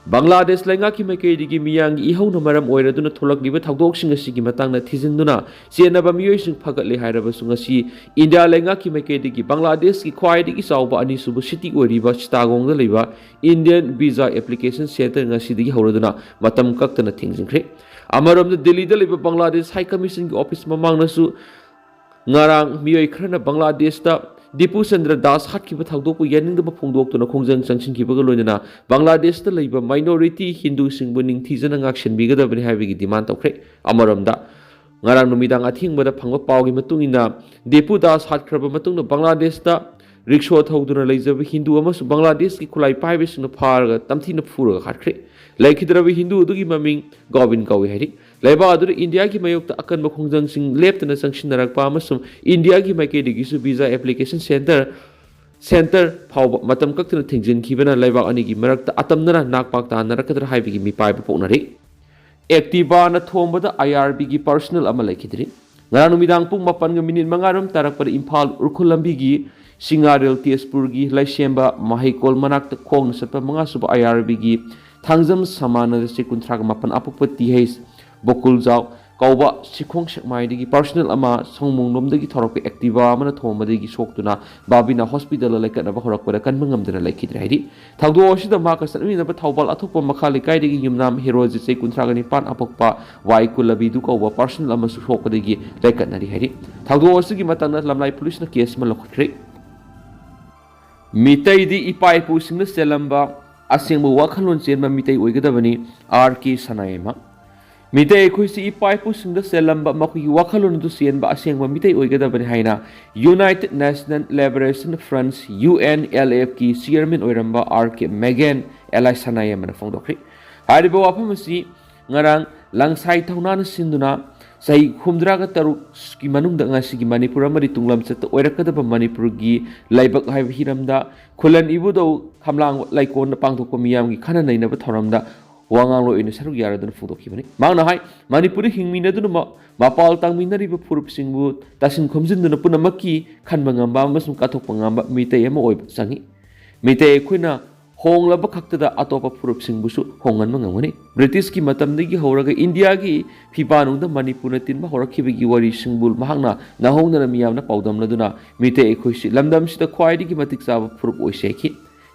ꯕꯪꯒ꯭ꯂꯥꯗꯦꯁ ꯂꯩꯉꯥꯛꯀꯤ ꯃꯥꯏꯀꯩꯗꯒꯤ ꯃꯤꯌꯥꯝꯒꯤ ꯏꯍꯧꯅ ꯃꯔꯝ ꯑꯣꯏꯔꯗꯨꯅ ꯊꯣꯛꯂꯛꯂꯤꯕ ꯊꯧꯗꯣꯛꯁꯤꯡ ꯑꯁꯤꯒꯤ ꯃꯇꯥꯡꯗ ꯊꯤꯖꯤꯟꯗꯨꯅ ꯆꯦꯟꯅꯕ ꯃꯤꯑꯣꯏꯁꯤꯡ ꯐꯒꯠꯂꯦ ꯍꯥꯏꯔꯕꯁꯨ, ꯉꯁꯤ ꯏꯟꯗꯤꯌꯥ ꯂꯩꯉꯥꯛꯀꯤ ꯃꯥꯏꯀꯩꯗꯒꯤ ꯕꯪꯒ꯭ꯂꯥꯗꯦꯁꯀꯤ ꯈ꯭ꯋꯥꯏꯗꯒꯤ ꯆꯥꯎꯕ ꯑꯅꯤꯁꯨꯕ city ꯑꯣꯏꯔꯤꯕ ꯆꯤꯇꯥꯒꯣꯡꯗ ꯂꯩꯕ Indian Visa Application Centre ꯉꯁꯤꯗꯒꯤ ꯍꯧꯔꯗꯨꯅ ꯃꯇꯝ ꯀꯛꯇꯅ ꯊꯤꯡꯖꯤꯟꯈ꯭ꯔꯦ꯫ ꯑꯃꯔꯣꯝꯗ, ꯗꯤꯜꯂꯤꯗ ꯂꯩꯕ ꯕꯪꯒ꯭ꯂꯥꯗꯦꯁ High Commissionꯒꯤ office ꯃꯃꯥꯡꯗꯁꯨ ꯉꯔꯥꯡ ꯃꯤꯑꯣꯏ ꯈꯔꯅ ꯕꯪꯒ꯭ꯂꯥꯗꯦꯁꯇ ꯗꯤꯄꯨ ꯆꯟꯗ꯭ꯔ ꯗꯥꯁ ꯍꯥꯠꯈꯤꯕ ꯊꯧꯗꯣꯛꯄꯨ ꯌꯥꯅꯤꯡꯗꯕ ꯐꯣꯡꯗꯣꯛꯇꯨꯅ ꯈꯣꯡꯖꯪ ꯆꯪꯁꯤꯟꯈꯤꯕꯒ ꯂꯣꯏꯅꯅ ꯕꯪꯒ꯭ꯂꯥꯗꯦꯁꯇ ꯂꯩꯕ minority ꯍꯤꯟꯗꯨꯁꯤꯡꯕꯨ ꯅꯤꯡꯊꯤꯖꯅ ꯉꯥꯛꯁꯦꯟꯕꯤꯒꯗꯕꯅꯤ ꯍꯥꯏꯕꯒꯤ demand ꯇꯧꯈ꯭ꯔꯦ꯫ ꯑꯃꯔꯣꯝꯗ, ꯉꯔꯥꯡ ꯅꯨꯃꯤꯗꯥꯡ ꯑꯊꯦꯡꯕꯗ ꯐꯪꯕ ꯄꯥꯎꯒꯤ ꯃꯇꯨꯡ ꯏꯟꯅ, ꯗꯤꯄꯨ ꯗꯥꯁ ꯍꯥꯠꯈ꯭ꯔꯕ ꯃꯇꯨꯡꯗ ꯕꯪꯒ꯭ꯂꯥꯗꯦꯁꯇ ꯔꯤꯛꯁꯣ ꯊꯧꯗꯨꯅ ꯂꯩꯖꯕ ꯍꯤꯟꯗꯨ ꯑꯃꯁꯨꯡ ꯕꯪꯒ꯭ꯂꯥꯗꯦꯁꯀꯤ ꯈꯨꯠꯂꯥꯏ ꯄꯥꯏꯕꯁꯤꯡꯅ ꯐꯥꯔꯒ ꯇꯝꯊꯤꯅ ꯐꯨꯔꯒ ꯍꯥꯠꯈ꯭ꯔꯦ꯫ ꯂꯩꯈꯤꯗ꯭ꯔꯕ ꯍꯤꯟꯗꯨ ꯑꯗꯨꯒꯤ ꯃꯃꯤꯡ ꯒꯣꯕꯤꯟ ꯀꯧꯏ ꯍꯥꯏꯔꯤ꯫ ꯂꯩꯕꯥꯛ ꯑꯗꯨꯗ ꯏꯟꯗꯤꯌꯥꯒꯤ ꯃꯥꯌꯣꯛꯇ ꯑꯀꯟꯕ ꯈꯣꯡꯖꯪꯁꯤꯡ ꯂꯦꯞꯇꯅ ꯆꯪꯁꯤꯟꯅꯔꯛꯄ ꯑꯃꯁꯨꯡ ꯏꯟꯗꯤꯌꯥꯒꯤ ꯃꯥꯏꯀꯩꯗꯒꯤꯁꯨ Visa Application Centre, Centre ꯐꯥꯎꯕ ꯃꯇꯝ ꯀꯛꯇꯅ ꯊꯤꯡꯖꯤꯟꯈꯤꯕꯅ ꯂꯩꯕꯥꯛ ꯑꯅꯤꯒꯤ ꯃꯔꯛꯇ ꯑꯇꯝꯅꯅ ꯅꯥꯛꯄꯥꯛ ꯇꯥꯅꯔꯛꯀꯗ꯭ꯔꯥ ꯍꯥꯏꯕꯒꯤ ꯃꯤꯄꯥꯏꯕ ꯄꯣꯛꯅꯔꯤ꯫ Activaꯅ ꯊꯣꯝꯕꯗ IRBꯒꯤ personnel ꯑꯃ ꯂꯩꯈꯤꯗ꯭ꯔꯤ꯫ ꯉꯔꯥꯡ ꯅꯨꯃꯤꯗꯥꯡ ꯄꯨꯡ ꯃꯥꯄꯟꯒ ꯃꯤꯅꯤꯠ ꯃꯉꯥ ꯔꯣꯝ ꯇꯥꯔꯛꯄꯗ ꯏꯝꯐꯥꯜ ꯎꯈ꯭ꯔꯨꯜ ꯂꯝꯕꯤꯒꯤ ꯁꯤꯡꯉꯥꯔꯦꯜ ꯇꯦꯖꯄꯨꯔꯒꯤ ꯂꯩꯁꯦꯝꯕ ꯃꯍꯩꯀꯣꯜ ꯃꯅꯥꯛꯇ ꯈꯣꯡꯅ ꯆꯠꯄ ꯃꯉꯥꯁꯨꯕ ꯑꯥꯏ ꯑꯥꯔ ꯕꯤꯒꯤ ꯊꯥꯡꯖꯝ ꯁꯃꯥꯅꯟꯗ ꯆꯍꯤ ꯀꯨꯟꯊ꯭ꯔꯥꯒ ꯃꯥꯄꯟ ꯑꯄꯣꯛꯄ ꯇꯤ ꯍꯩꯆ ꯕꯣꯀꯨꯜꯖꯥꯎ ꯀꯧꯕ ꯁꯤꯈꯣꯡ ꯁꯦꯛꯃꯥꯏꯗꯒꯤ ꯄꯥꯔꯁꯣꯅꯦꯜ ꯑꯃ ꯁꯣꯡꯃꯣꯡꯂꯣꯝꯗꯒꯤ ꯊꯧꯔꯛꯄ ꯑꯦꯛꯇꯤꯚꯥ ꯑꯃꯅ ꯊꯣꯝꯕꯗꯒꯤ ꯁꯣꯛꯇꯨꯅ ꯕꯥꯕꯤꯅꯥ ꯍꯣꯁꯄꯤꯇꯥꯜꯗ ꯂꯩꯀꯠꯅꯕ ꯍꯧꯔꯛꯄꯗ ꯀꯟꯕ ꯉꯝꯗꯅ ꯂꯩꯈꯤꯗ꯭ꯔꯦ ꯍꯥꯏꯔꯤ꯫ ꯊꯧꯗꯣꯛ ꯑꯁꯤꯗ ꯃꯍꯥꯛꯀ ꯆꯠꯃꯤꯟꯅꯕ ꯊꯧꯕꯥꯜ ꯑꯊꯣꯛꯄ ꯃꯈꯥ ꯂꯩꯀꯥꯏꯗꯒꯤ ꯌꯨꯝꯅꯥꯝ ꯍꯦꯔꯣꯖꯤꯠ ꯆꯍꯤ ꯀꯨꯟꯊ꯭ꯔꯥꯒ ꯅꯤꯄꯥꯟ ꯑꯄꯣꯛꯄ ꯋꯥꯏ ꯀꯨꯂꯕꯤꯗꯨ ꯀꯧꯕ ꯄꯥꯔꯁꯣꯅꯦꯜ ꯑꯃꯁꯨ ꯁꯣꯛꯄꯗꯒꯤ ꯂꯩꯀꯠꯅꯔꯤ ꯍꯥꯏꯔꯤ꯫ ꯊꯧꯗꯣꯛ ꯑꯁꯤꯒꯤ ꯃꯇꯥꯡꯗ ꯂꯝꯂꯥꯏ ꯄꯨꯂꯤꯁꯅ ꯀꯦꯁ ꯑꯃ ꯂꯧꯈꯠꯈ꯭ꯔꯦ꯫ ꯃꯤꯇꯩꯗꯤ ꯏꯄꯥ ꯏꯄꯨꯁꯤꯡꯗ ꯆꯦꯜꯂꯝꯕ ꯑꯁꯦꯡꯕ ꯋꯥꯈꯜꯂꯣꯟ ꯆꯦꯟꯕ ꯃꯤꯇꯩ ꯑꯣꯏꯒꯗꯕꯅꯤ, ꯑꯥꯔ ꯀꯦ ꯁꯅꯥꯌꯥꯏꯃ꯫ ꯃꯤꯇꯩ ꯑꯩꯈꯣꯏꯁꯤ ꯏꯄꯥ ꯏꯄꯨꯁꯤꯡꯗ ꯆꯦꯜꯂꯝꯕ ꯃꯈꯣꯏꯒꯤ ꯋꯥꯈꯜꯂꯣꯟ ꯑꯗꯨ ꯆꯦꯟꯕ ꯑꯁꯦꯡꯕ ꯃꯤꯇꯩ ꯑꯣꯏꯒꯗꯕꯅꯤ ꯍꯥꯏꯅ United National Liberation Front, U N L ꯑꯦꯐꯀꯤ ꯆꯤꯌꯔꯃꯦꯟ ꯑꯣꯏꯔꯝꯕ ꯑꯥꯔ ꯀꯦ ꯃꯦꯒꯦꯟ ꯑꯦꯂꯥꯏ ꯁꯅꯥꯌꯥꯏꯃꯅ ꯐꯣꯡꯗꯣꯛꯈ꯭ꯔꯤ꯫ ꯍꯥꯏꯔꯤꯕ ꯋꯥꯐꯝ ꯑꯁꯤ ꯉꯔꯥꯡ ꯂꯪꯁꯥꯏ ꯊꯧꯅꯥꯅ ꯁꯤꯟꯗꯨꯅ ꯆꯍꯤ ꯍꯨꯝꯗ꯭ꯔꯥꯒ ꯇꯔꯨꯛꯀꯤ ꯃꯅꯨꯡꯗ ꯉꯁꯤꯒꯤ ꯃꯅꯤꯄꯨꯔ ꯑꯃꯗꯤ ꯇꯨꯡꯂꯝꯆꯠꯇ ꯑꯣꯏꯔꯛꯀꯗꯕ ꯃꯅꯤꯄꯨꯔꯒꯤ ꯂꯩꯕꯥꯛ ꯍꯥꯏꯕ ꯍꯤꯔꯝꯗ ꯈꯨꯂꯟ ꯏꯕꯨꯙꯧ ꯈꯝꯂꯥꯡꯕ ꯂꯩꯀꯣꯟꯗ ꯄꯥꯡꯊꯣꯛꯄ ꯃꯤꯌꯥꯝꯒꯤ ꯈꯟꯅ ꯅꯩꯅꯕ ꯊꯧꯔꯝꯗ ꯋꯥ ꯉꯥꯡꯂꯣꯏ ꯑꯣꯏꯅ ꯁꯔꯨꯛ ꯌꯥꯔꯗꯨꯅ ꯐꯣꯡꯗꯣꯛꯈꯤꯕꯅꯤ꯫ ꯃꯍꯥꯛꯅ ꯍꯥꯏ, ꯃꯅꯤꯄꯨꯔꯗ ꯍꯤꯡꯃꯤꯟꯅꯗꯨꯅ ꯃ-, ꯃꯄꯥꯜ ꯇꯥꯡꯃꯤꯟꯅꯔꯤꯕ ꯐꯨꯔꯨꯞꯁꯤꯡꯕꯨ ꯇꯥꯁꯤꯟ ꯈꯣꯝꯖꯤꯟꯗꯨꯅ ꯄꯨꯝꯅꯃꯛꯀꯤ ꯈꯟꯕ ꯉꯝꯕ ꯑꯃꯁꯨꯡ ꯀꯠꯊꯣꯛꯄ ꯉꯝꯕ ꯃꯤꯇꯩ ꯑꯃ ꯑꯣꯏꯕ ꯆꯪꯏ꯫ ꯃꯤꯇꯩ ꯑꯩꯈꯣꯏꯅ ꯍꯣꯡꯂꯕ ꯈꯛꯇꯗ ꯑꯇꯣꯞꯄ ꯐꯨꯔꯨꯞꯁꯤꯡꯕꯨꯁꯨ ꯍꯣꯡꯍꯟꯕ ꯉꯝꯒꯅꯤ꯫ ꯕ꯭ꯔꯤꯇꯤꯁꯀꯤ ꯃꯇꯝꯗꯒꯤ ꯍꯧꯔꯒ ꯏꯟꯗꯤꯌꯥꯒꯤ ꯐꯤꯕꯥꯅꯨꯡꯗ ꯃꯅꯤꯄꯨꯔꯅ ꯇꯤꯟꯕ ꯍꯧꯔꯛꯈꯤꯕꯒꯤ ꯋꯥꯔꯤꯁꯤꯡꯕꯨ ꯃꯍꯥꯛꯅ ꯅꯧꯍꯧꯅꯅ ꯃꯤꯌꯥꯝꯅ ꯄꯥꯎꯗꯝꯂꯗꯨꯅ ꯃꯤꯇꯩ ꯑꯩꯈꯣꯏꯁꯤ ꯂꯝꯗꯝꯁꯤꯗ ꯈ꯭ꯋꯥꯏꯗꯒꯤ ꯃꯇꯤꯛ ꯆꯥꯕ ꯐꯨꯔꯨꯞ ꯑꯣꯏꯁꯦ ꯍꯥꯏꯈꯤ꯫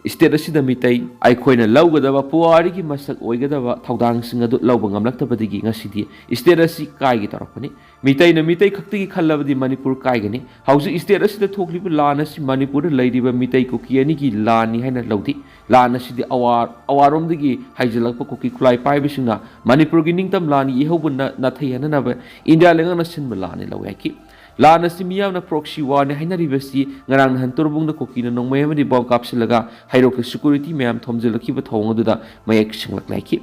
ꯁ꯭ꯇꯦꯠ ꯑꯁꯤꯗ ꯃꯤꯇꯩ ꯑꯩꯈꯣꯏꯅ ꯂꯧꯒꯗꯕ ꯄꯨꯋꯥꯔꯤꯒꯤ ꯃꯁꯛ ꯑꯣꯏꯒꯗꯕ ꯊꯧꯗꯥꯡꯁꯤꯡ ꯑꯗꯨ ꯂꯧꯕ ꯉꯝꯂꯛꯇꯕꯗꯒꯤ ꯉꯁꯤꯗꯤ ꯁ꯭ꯇꯦꯠ ꯑꯁꯤ ꯀꯥꯏꯒꯦ ꯇꯧꯔꯛꯄꯅꯤ꯫ ꯃꯤꯇꯩꯅ ꯃꯤꯇꯩ ꯈꯛꯇꯒꯤ ꯈꯜꯂꯕꯗꯤ ꯃꯅꯤꯄꯨꯔ ꯀꯥꯏꯒꯅꯤ꯫ ꯍꯧꯖꯤꯛ ꯁ꯭ꯇꯦꯠ ꯑꯁꯤꯗ ꯊꯣꯛꯂꯤꯕ ꯂꯥꯟ ꯑꯁꯤ ꯃꯅꯤꯄꯨꯔꯗ ꯂꯩꯔꯤꯕ ꯃꯤꯇꯩ ꯀꯨꯀꯤ ꯑꯅꯤꯒꯤ ꯂꯥꯟꯅꯤ ꯍꯥꯏꯅ ꯂꯧꯗꯦ꯫ ꯂꯥꯟ ꯑꯁꯤꯗꯤ ꯑꯋꯥ-, ꯑꯋꯥꯔꯣꯝꯗꯒꯤ ꯍꯩꯖꯤꯜꯂꯛꯄ ꯀꯨꯀꯤ ꯈꯨꯠꯂꯥꯏ ꯄꯥꯏꯕꯁꯤꯡꯅ ꯃꯅꯤꯄꯨꯔꯒꯤ ꯅꯤꯡꯇꯝ ꯂꯥꯟꯒꯤ ꯏꯍꯧꯕꯨ ꯅ-, ꯅꯥꯊꯩꯍꯟꯅꯅꯕ ꯏꯟꯗꯤꯌꯥ ꯂꯩꯉꯥꯛꯅ ꯁꯤꯟꯕ ꯂꯥꯟꯅꯤ ꯂꯧꯏ ꯍꯥꯏꯈꯤ꯫ ꯂꯥꯟ ꯑꯁꯤ ꯃꯤꯌꯥꯝꯅ ꯄ꯭ꯔꯣꯛꯁꯤ ꯋꯥꯔꯅꯤ ꯍꯥꯏꯅꯔꯤꯕꯁꯤ ꯉꯔꯥꯡ ꯅꯍꯥꯟ ꯇꯣꯔꯕꯨꯡꯗ ꯀꯨꯀꯤꯅ ꯅꯣꯡꯃꯩ ꯑꯃꯗꯤ ꯕꯣꯝ ꯀꯥꯞꯁꯤꯜꯂꯒ ꯍꯩꯔꯣꯛꯇ ꯁꯦꯀ꯭ꯌꯨꯔꯤꯇꯤ ꯃꯌꯥꯝ ꯊꯣꯝꯖꯤꯜꯂꯛꯈꯤꯕ ꯊꯧꯑꯣꯡ ꯑꯗꯨꯗ ꯃꯌꯦꯛ ꯁꯦꯡꯂꯛꯂꯦ ꯍꯥꯏꯈꯤ꯫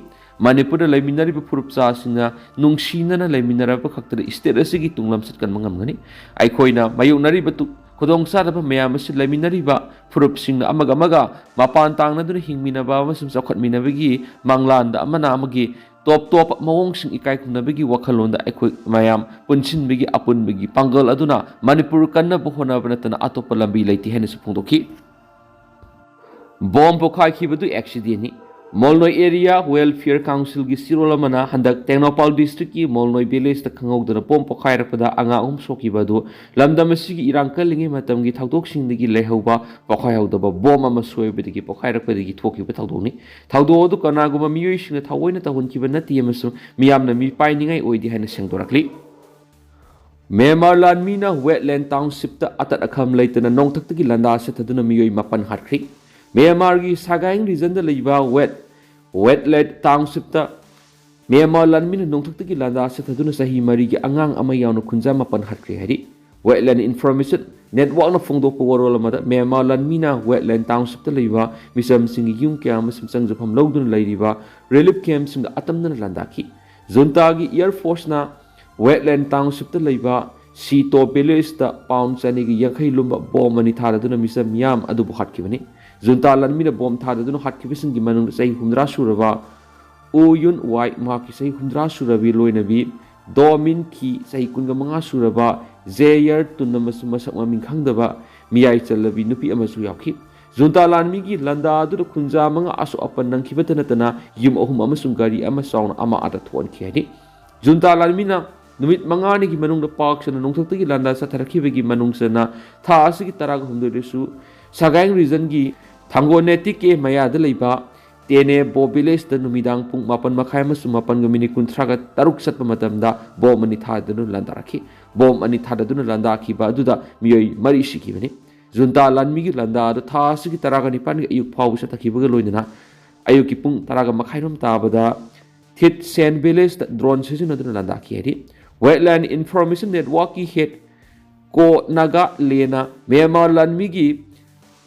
ꯃꯅꯤꯄꯨꯔꯗ ꯂꯩꯃꯤꯟꯅꯔꯤꯕ ꯐꯨꯔꯨꯞꯆꯥꯁꯤꯡꯅ ꯅꯨꯡꯁꯤꯅꯅ ꯂꯩꯃꯤꯟꯅꯔꯕ ꯈꯛꯇꯗ ꯁ꯭ꯇꯦꯠ ꯑꯁꯤꯒꯤ ꯇꯨꯡꯂꯝꯆꯠ ꯀꯟꯕ ꯉꯝꯒꯅꯤ꯫ ꯑꯩꯈꯣꯏꯅ ꯃꯥꯌꯣꯛꯅꯔꯤꯕ ꯇꯨ-, ꯈꯨꯗꯣꯡꯆꯥꯗꯕ ꯃꯌꯥꯝ ꯑꯁꯤ ꯂꯩꯃꯤꯟꯅꯔꯤꯕ ꯐꯨꯔꯨꯞꯁꯤꯡꯅ ꯑꯃꯒ ꯑꯃꯒ ꯃꯄꯥꯟ ꯇꯥꯡꯅꯗꯨꯅ ꯍꯤꯡꯃꯤꯟꯅꯕ ꯑꯃꯁꯨꯡ ꯆꯥꯎꯈꯠꯃꯤꯟꯅꯕꯒꯤ ꯃꯪꯂꯥꯟꯗ ꯑꯃꯅ ꯑꯃꯒꯤ ꯇꯣꯞ ꯇꯣꯞꯄ ꯃꯑꯣꯡꯁꯤꯡ ꯏꯀꯥꯏ ꯈꯨꯝꯅꯕꯒꯤ ꯋꯥꯈꯜꯂꯣꯟꯗ ꯑꯩꯈꯣꯏ ꯃꯌꯥꯝ ꯄꯨꯟꯁꯤꯟꯕꯒꯤ ꯑꯄꯨꯟꯕꯒꯤ ꯄꯥꯡꯒꯜ ꯑꯗꯨꯅ ꯃꯅꯤꯄꯨꯔ ꯀꯟꯅꯕ ꯍꯣꯠꯅꯕ ꯅꯠꯇꯅ ꯑꯇꯣꯞꯄ ꯂꯝꯕꯤ ꯂꯩꯇꯦ ꯍꯥꯏꯅꯁꯨ ꯐꯣꯡꯗꯣꯛꯈꯤ꯫ ꯕꯣꯝ ꯄꯣꯈꯥꯏꯈꯤꯕꯗꯨ ꯑꯦꯛꯁꯤꯗꯦꯟꯅꯤ꯫ ꯃꯣꯜꯅꯣꯏ ꯑꯦꯔꯤꯌꯥ ꯋꯦꯜꯐꯤꯌꯔ ꯀꯥꯎꯟꯁꯤꯜꯒꯤ ꯆꯦꯔꯣꯜ ꯑꯃꯅ ꯍꯟꯗꯛ ꯇꯦꯡꯅꯧꯄꯥꯜ ꯗꯤꯁꯇ꯭ꯔꯤꯛꯀꯤ ꯃꯣꯜꯅꯣꯏ ꯚꯤꯂꯦꯖꯇ ꯈꯪꯍꯧꯗꯅ ꯕꯣꯝ ꯄꯣꯈꯥꯏꯔꯛꯄꯗ ꯑꯉꯥꯡ ꯑꯍꯨꯝ ꯁꯣꯛꯈꯤꯕ ꯑꯗꯨ ꯂꯝꯗꯝ ꯑꯁꯤꯒꯤ ꯏꯔꯥꯡ ꯀꯜꯂꯤꯉꯩ ꯃꯇꯝꯒꯤ ꯊꯧꯗꯣꯛꯁꯤꯡꯗꯒꯤ ꯂꯩꯍꯧꯕ ꯄꯣꯈꯥꯏꯍꯧꯗꯕ ꯕꯣꯝ ꯑꯃ ꯁꯣꯏꯕꯗꯒꯤ ꯄꯣꯈꯥꯏꯔꯛꯄꯗꯒꯤ ꯊꯣꯛꯈꯤꯕ ꯊꯧꯗꯣꯛꯅꯤ꯫ ꯊꯧꯗꯣꯛ ꯑꯗꯨ ꯀꯅꯥꯒꯨꯝꯕ ꯃꯤꯑꯣꯏꯁꯤꯡꯅ ꯊꯑꯣꯏꯅ ꯇꯧꯍꯟꯈꯤꯕ ꯅꯠꯇꯦ ꯑꯃꯁꯨꯡ ꯃꯤꯌꯥꯝꯅ ꯃꯤꯄꯥꯏꯅꯤꯡꯉꯥꯏ ꯑꯣꯏꯗꯦ ꯍꯥꯏꯅ ꯁꯦꯡꯗꯣꯔꯛꯂꯤ꯫ ꯃ꯭ꯌꯥꯟꯃꯥꯔ ꯂꯥꯟꯃꯤꯅ ꯋꯦꯠꯂꯦꯟ ꯇꯥꯎꯟꯁꯤꯞꯇ ꯑꯇꯠ ꯑꯈꯝ ꯂꯩꯇꯅ ꯅꯣꯡꯊꯛꯇꯒꯤ ꯂꯥꯟꯗꯥ ꯆꯠꯊꯗꯨꯅ ꯃꯤꯑꯣꯏ ꯃꯥꯄꯟ ꯍꯥꯠꯈ꯭ꯔꯤ꯫ ꯃ꯭ꯌꯥꯟꯃꯥꯔꯒꯤ ꯁꯥꯒꯥꯏꯡ ꯔꯤꯖꯟꯗ ꯂꯩꯕ ꯋꯦꯠ ꯋꯦꯠꯂꯦꯟ ꯇꯥꯎꯟꯁꯤꯞꯇ ꯃ꯭ꯌꯥꯟꯃꯥꯔ ꯂꯥꯟꯃꯤꯅ ꯅꯣꯡꯊꯛꯇꯒꯤ ꯂꯥꯟꯗꯥ ꯆꯠꯊꯗꯨꯅ ꯆꯍꯤ ꯃꯔꯤꯒꯤ ꯑꯉꯥꯡ ꯑꯃ ꯌꯥꯎꯅ ꯈꯨꯟꯖꯥ ꯃꯥꯄꯟ ꯍꯥꯠꯈ꯭ꯔꯦ ꯍꯥꯏꯔꯤ꯫ ꯋꯦꯠꯂꯦꯟ ꯏꯟꯐꯣꯔꯃꯦꯁꯟ ꯅꯦꯠꯋꯥꯛꯅ ꯐꯣꯡꯗꯣꯛꯄ ꯋꯥꯔꯣꯜ ꯑꯃꯗ ꯃ꯭ꯌꯥꯟꯃꯥꯔ ꯂꯥꯟꯃꯤꯅ ꯋꯦꯠꯂꯦꯟ ꯇꯥꯎꯟꯁꯤꯞꯇ ꯂꯩꯕ ꯃꯤꯆꯝꯁꯤꯡꯒꯤ ꯌꯨꯝ ꯀꯌꯥ ꯑꯃꯁꯨꯡ ꯆꯪꯖꯐꯝ ꯂꯧꯗꯨꯅ ꯂꯩꯔꯤꯕ ꯔꯤꯂꯤꯐ ꯀꯦꯝꯞꯁꯤꯡꯗ ꯑꯇꯝꯅꯅ ꯂꯥꯟꯗꯥꯈꯤ꯫ ꯖꯨꯟꯇꯥꯒꯤ ꯏꯌꯔ ꯐꯣꯔꯁꯅ ꯋꯦꯠꯂꯦꯟ ꯇꯥꯎꯟꯁꯤꯞꯇ ꯂꯩꯕ ꯁꯤꯇꯣ ꯚꯤꯂꯦꯖꯇ ꯄꯥꯎꯟ ꯆꯅꯤꯒꯤ ꯌꯥꯡꯈꯩ ꯂꯨꯝꯕ ꯕꯣꯝ ꯑꯅꯤ ꯊꯥꯗꯗꯨꯅ ꯃꯤꯆꯝ ꯃꯤꯌꯥꯝ ꯑꯗꯨꯕꯨ ꯍꯥꯠꯈꯤꯕꯅꯤ꯫ ꯖꯨꯟꯇꯥ ꯂꯥꯟꯃꯤꯅ ꯕꯣꯝ ꯊꯥꯗꯗꯨꯅ ꯍꯥꯠꯈꯤꯕꯁꯤꯡꯒꯤ ꯃꯅꯨꯡꯗ ꯆꯍꯤ ꯍꯨꯝꯗ꯭ꯔꯥ ꯁꯨꯔꯕ ꯎ ꯌꯨꯟ ꯋꯥꯏ, ꯃꯍꯥꯛꯀꯤ ꯆꯍꯤ ꯍꯨꯝꯗ꯭ꯔꯥ ꯁꯨꯔꯕꯤ ꯂꯣꯏꯅꯕꯤ ꯗꯣ ꯃꯤꯟ ꯈꯤ, ꯆꯍꯤ ꯀꯨꯟꯒ ꯃꯉꯥ ꯁꯨꯔꯕ ꯖꯦꯌꯔ ꯇꯨꯟ ꯑꯃꯁꯨꯡ ꯃꯁꯛ ꯃꯃꯤꯡ ꯈꯪꯗꯕ ꯃꯤꯌꯥꯏ ꯆꯜꯂꯕꯤ ꯅꯨꯄꯤ ꯑꯃꯁꯨ ꯌꯥꯎꯈꯤ꯫ ꯖꯨꯟꯇꯥ ꯂꯥꯟꯃꯤꯒꯤ ꯂꯥꯟꯗꯥ ꯑꯗꯨꯗ ꯈꯨꯟꯖꯥ ꯃꯉꯥ ꯑꯁꯣꯛ ꯑꯄꯟ ꯅꯪꯈꯤꯕꯇ ꯅꯠꯇꯅ ꯌꯨꯝ ꯑꯍꯨꯝ ꯑꯃꯁꯨꯡ ꯒꯥꯔꯤ ꯑꯃ ꯆꯥꯎꯅ ꯑꯃ ꯑꯥꯗ ꯊꯣꯛꯍꯟꯈꯤ ꯍꯥꯏꯔꯤ꯫ ꯖꯨꯟꯇꯥ ꯂꯥꯟꯃꯤꯅ ꯅꯨꯃꯤꯠ ꯃꯉꯥꯅꯤꯒꯤ ꯃꯅꯨꯡꯗ ꯄꯥꯛ ꯁꯟꯅ ꯅꯣꯡꯊꯛꯇꯒꯤ ꯂꯥꯟꯗꯥ ꯆꯠꯊꯔꯛꯈꯤꯕꯒꯤ ꯃꯅꯨꯡ ꯆꯟꯅ ꯊꯥ ꯑꯁꯤꯒꯤ ꯇꯔꯥꯒ ꯍꯨꯝꯗꯣꯏꯗꯁꯨ ꯁꯥꯒꯥꯏꯡ ꯔꯤꯖꯟꯒꯤ ꯊꯥꯡꯒꯣꯅꯦꯇꯤꯛꯀꯤ ꯃꯌꯥꯗ ꯂꯩꯕ ꯇꯦꯅꯦ ꯕꯣ ꯚꯤꯂꯦꯖꯇ ꯅꯨꯃꯤꯗꯥꯡ ꯄꯨꯡ ꯃꯥꯄꯟ ꯃꯈꯥꯏ ꯑꯃꯁꯨꯡ ꯃꯥꯄꯟꯒ ꯃꯤꯅꯤꯠ ꯀꯨꯟꯊ꯭ꯔꯥꯒ ꯇꯔꯨꯛ ꯆꯠꯄ ꯃꯇꯝꯗ ꯕꯣꯝ ꯑꯅꯤ ꯊꯥꯗꯨꯅ ꯂꯥꯟꯗꯥꯔꯛꯈꯤ꯫ ꯕꯣꯝ ꯑꯅꯤ ꯊꯥꯗꯗꯨꯅ ꯂꯥꯟꯗꯥꯈꯤꯕ ꯑꯗꯨꯗ ꯃꯤꯑꯣꯏ ꯃꯔꯤ ꯁꯤꯈꯤꯕꯅꯤ꯫ ꯖꯨꯟꯇꯥ ꯂꯥꯟꯃꯤꯒꯤ ꯂꯥꯟꯗꯥ ꯑꯗꯨ ꯊꯥ ꯑꯁꯤꯒꯤ ꯇꯔꯥꯒ ꯅꯤꯄꯥꯟꯒꯤ ꯑꯌꯨꯛ ꯐꯥꯎꯕ ꯆꯠꯊꯈꯤꯕꯒ ꯂꯣꯏꯅꯅ ꯑꯌꯨꯛꯀꯤ ꯄꯨꯡ ꯇꯔꯥꯒ ꯃꯈꯥꯏꯔꯣꯝ ꯇꯥꯕꯗ ꯊꯤꯠ ꯁꯦꯟ ꯚꯤꯂꯦꯖꯇ ꯗ꯭ꯔꯣꯟ ꯁꯤꯖꯤꯟꯅꯗꯨꯅ ꯂꯥꯟꯗꯥꯈꯤ ꯍꯥꯏꯔꯤ꯫ ꯋꯦꯠꯂꯦꯟ ꯏꯟꯐꯣꯔꯃꯦꯁꯟ ꯅꯦꯠꯋꯥꯛꯀꯤ ꯍꯦꯠ ꯀꯣ ꯅꯥꯒꯥ ꯂꯦꯅ ꯃ꯭ꯌꯥꯟꯃꯥꯔ ꯂꯥꯟꯃꯤꯒꯤ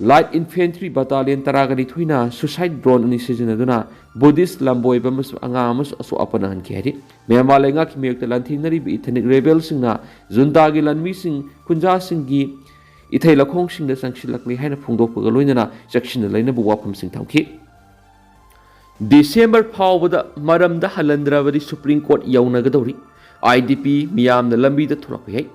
ꯂꯥꯏꯠ ꯏꯟꯐꯦꯟꯇ꯭ꯔꯤ ꯕꯇꯥꯂꯤꯌꯟ ꯇꯔꯥꯒ ꯅꯤꯊꯣꯏꯅ ꯁꯨꯁꯥꯏꯠ ꯗ꯭ꯔꯣꯟ ꯑꯅꯤ ꯁꯤꯖꯤꯟꯅꯗꯨꯅ ꯕꯨꯙꯤꯁ ꯂꯝꯕꯣꯏꯕ ꯑꯃꯁꯨꯡ ꯑꯉꯥꯡ ꯑꯃꯁꯨ ꯑꯁꯣꯛ ꯑꯄꯟ ꯅꯪꯍꯟꯈꯤ ꯍꯥꯏꯔꯤ꯫ ꯃ꯭ꯌꯥꯟꯃꯥꯔ ꯂꯩꯉꯥꯛꯀꯤ ꯃꯥꯌꯣꯛꯇ ꯂꯥꯟꯊꯦꯡꯅꯔꯤꯕ ꯏꯊꯅꯤꯛ ꯔꯦꯕꯦꯜꯁꯤꯡꯅ ꯖꯨꯟꯇꯥꯒꯤ ꯂꯥꯟꯃꯤꯁꯤꯡ ꯈꯨꯟꯖꯥꯁꯤꯡꯒꯤ ꯏꯊꯩ ꯂꯧꯈꯣꯡꯁꯤꯡꯗ ꯆꯪꯁꯤꯜꯂꯛꯂꯦ ꯍꯥꯏꯅ ꯐꯣꯡꯗꯣꯛꯄꯒ ꯂꯣꯏꯅꯅ ꯆꯦꯛꯁꯤꯟꯅ ꯂꯩꯅꯕ ꯋꯥꯐꯝꯁꯤꯡ ꯊꯝꯈꯤ꯫ ꯗꯤꯁꯦꯝꯕꯔ ꯐꯥꯎꯕꯗ ꯃꯔꯝꯗ ꯍꯜꯍꯟꯗ꯭ꯔꯕꯗꯤ ꯁꯨꯄ꯭ꯔꯤꯝ ꯀꯣꯔꯠ ꯌꯧꯅꯒꯗꯧꯔꯤ꯫ IDP ꯃꯤꯌꯥꯝꯅ ꯂꯝꯕꯤꯗ ꯊꯣꯛꯂꯛꯄ ꯌꯥꯏ꯫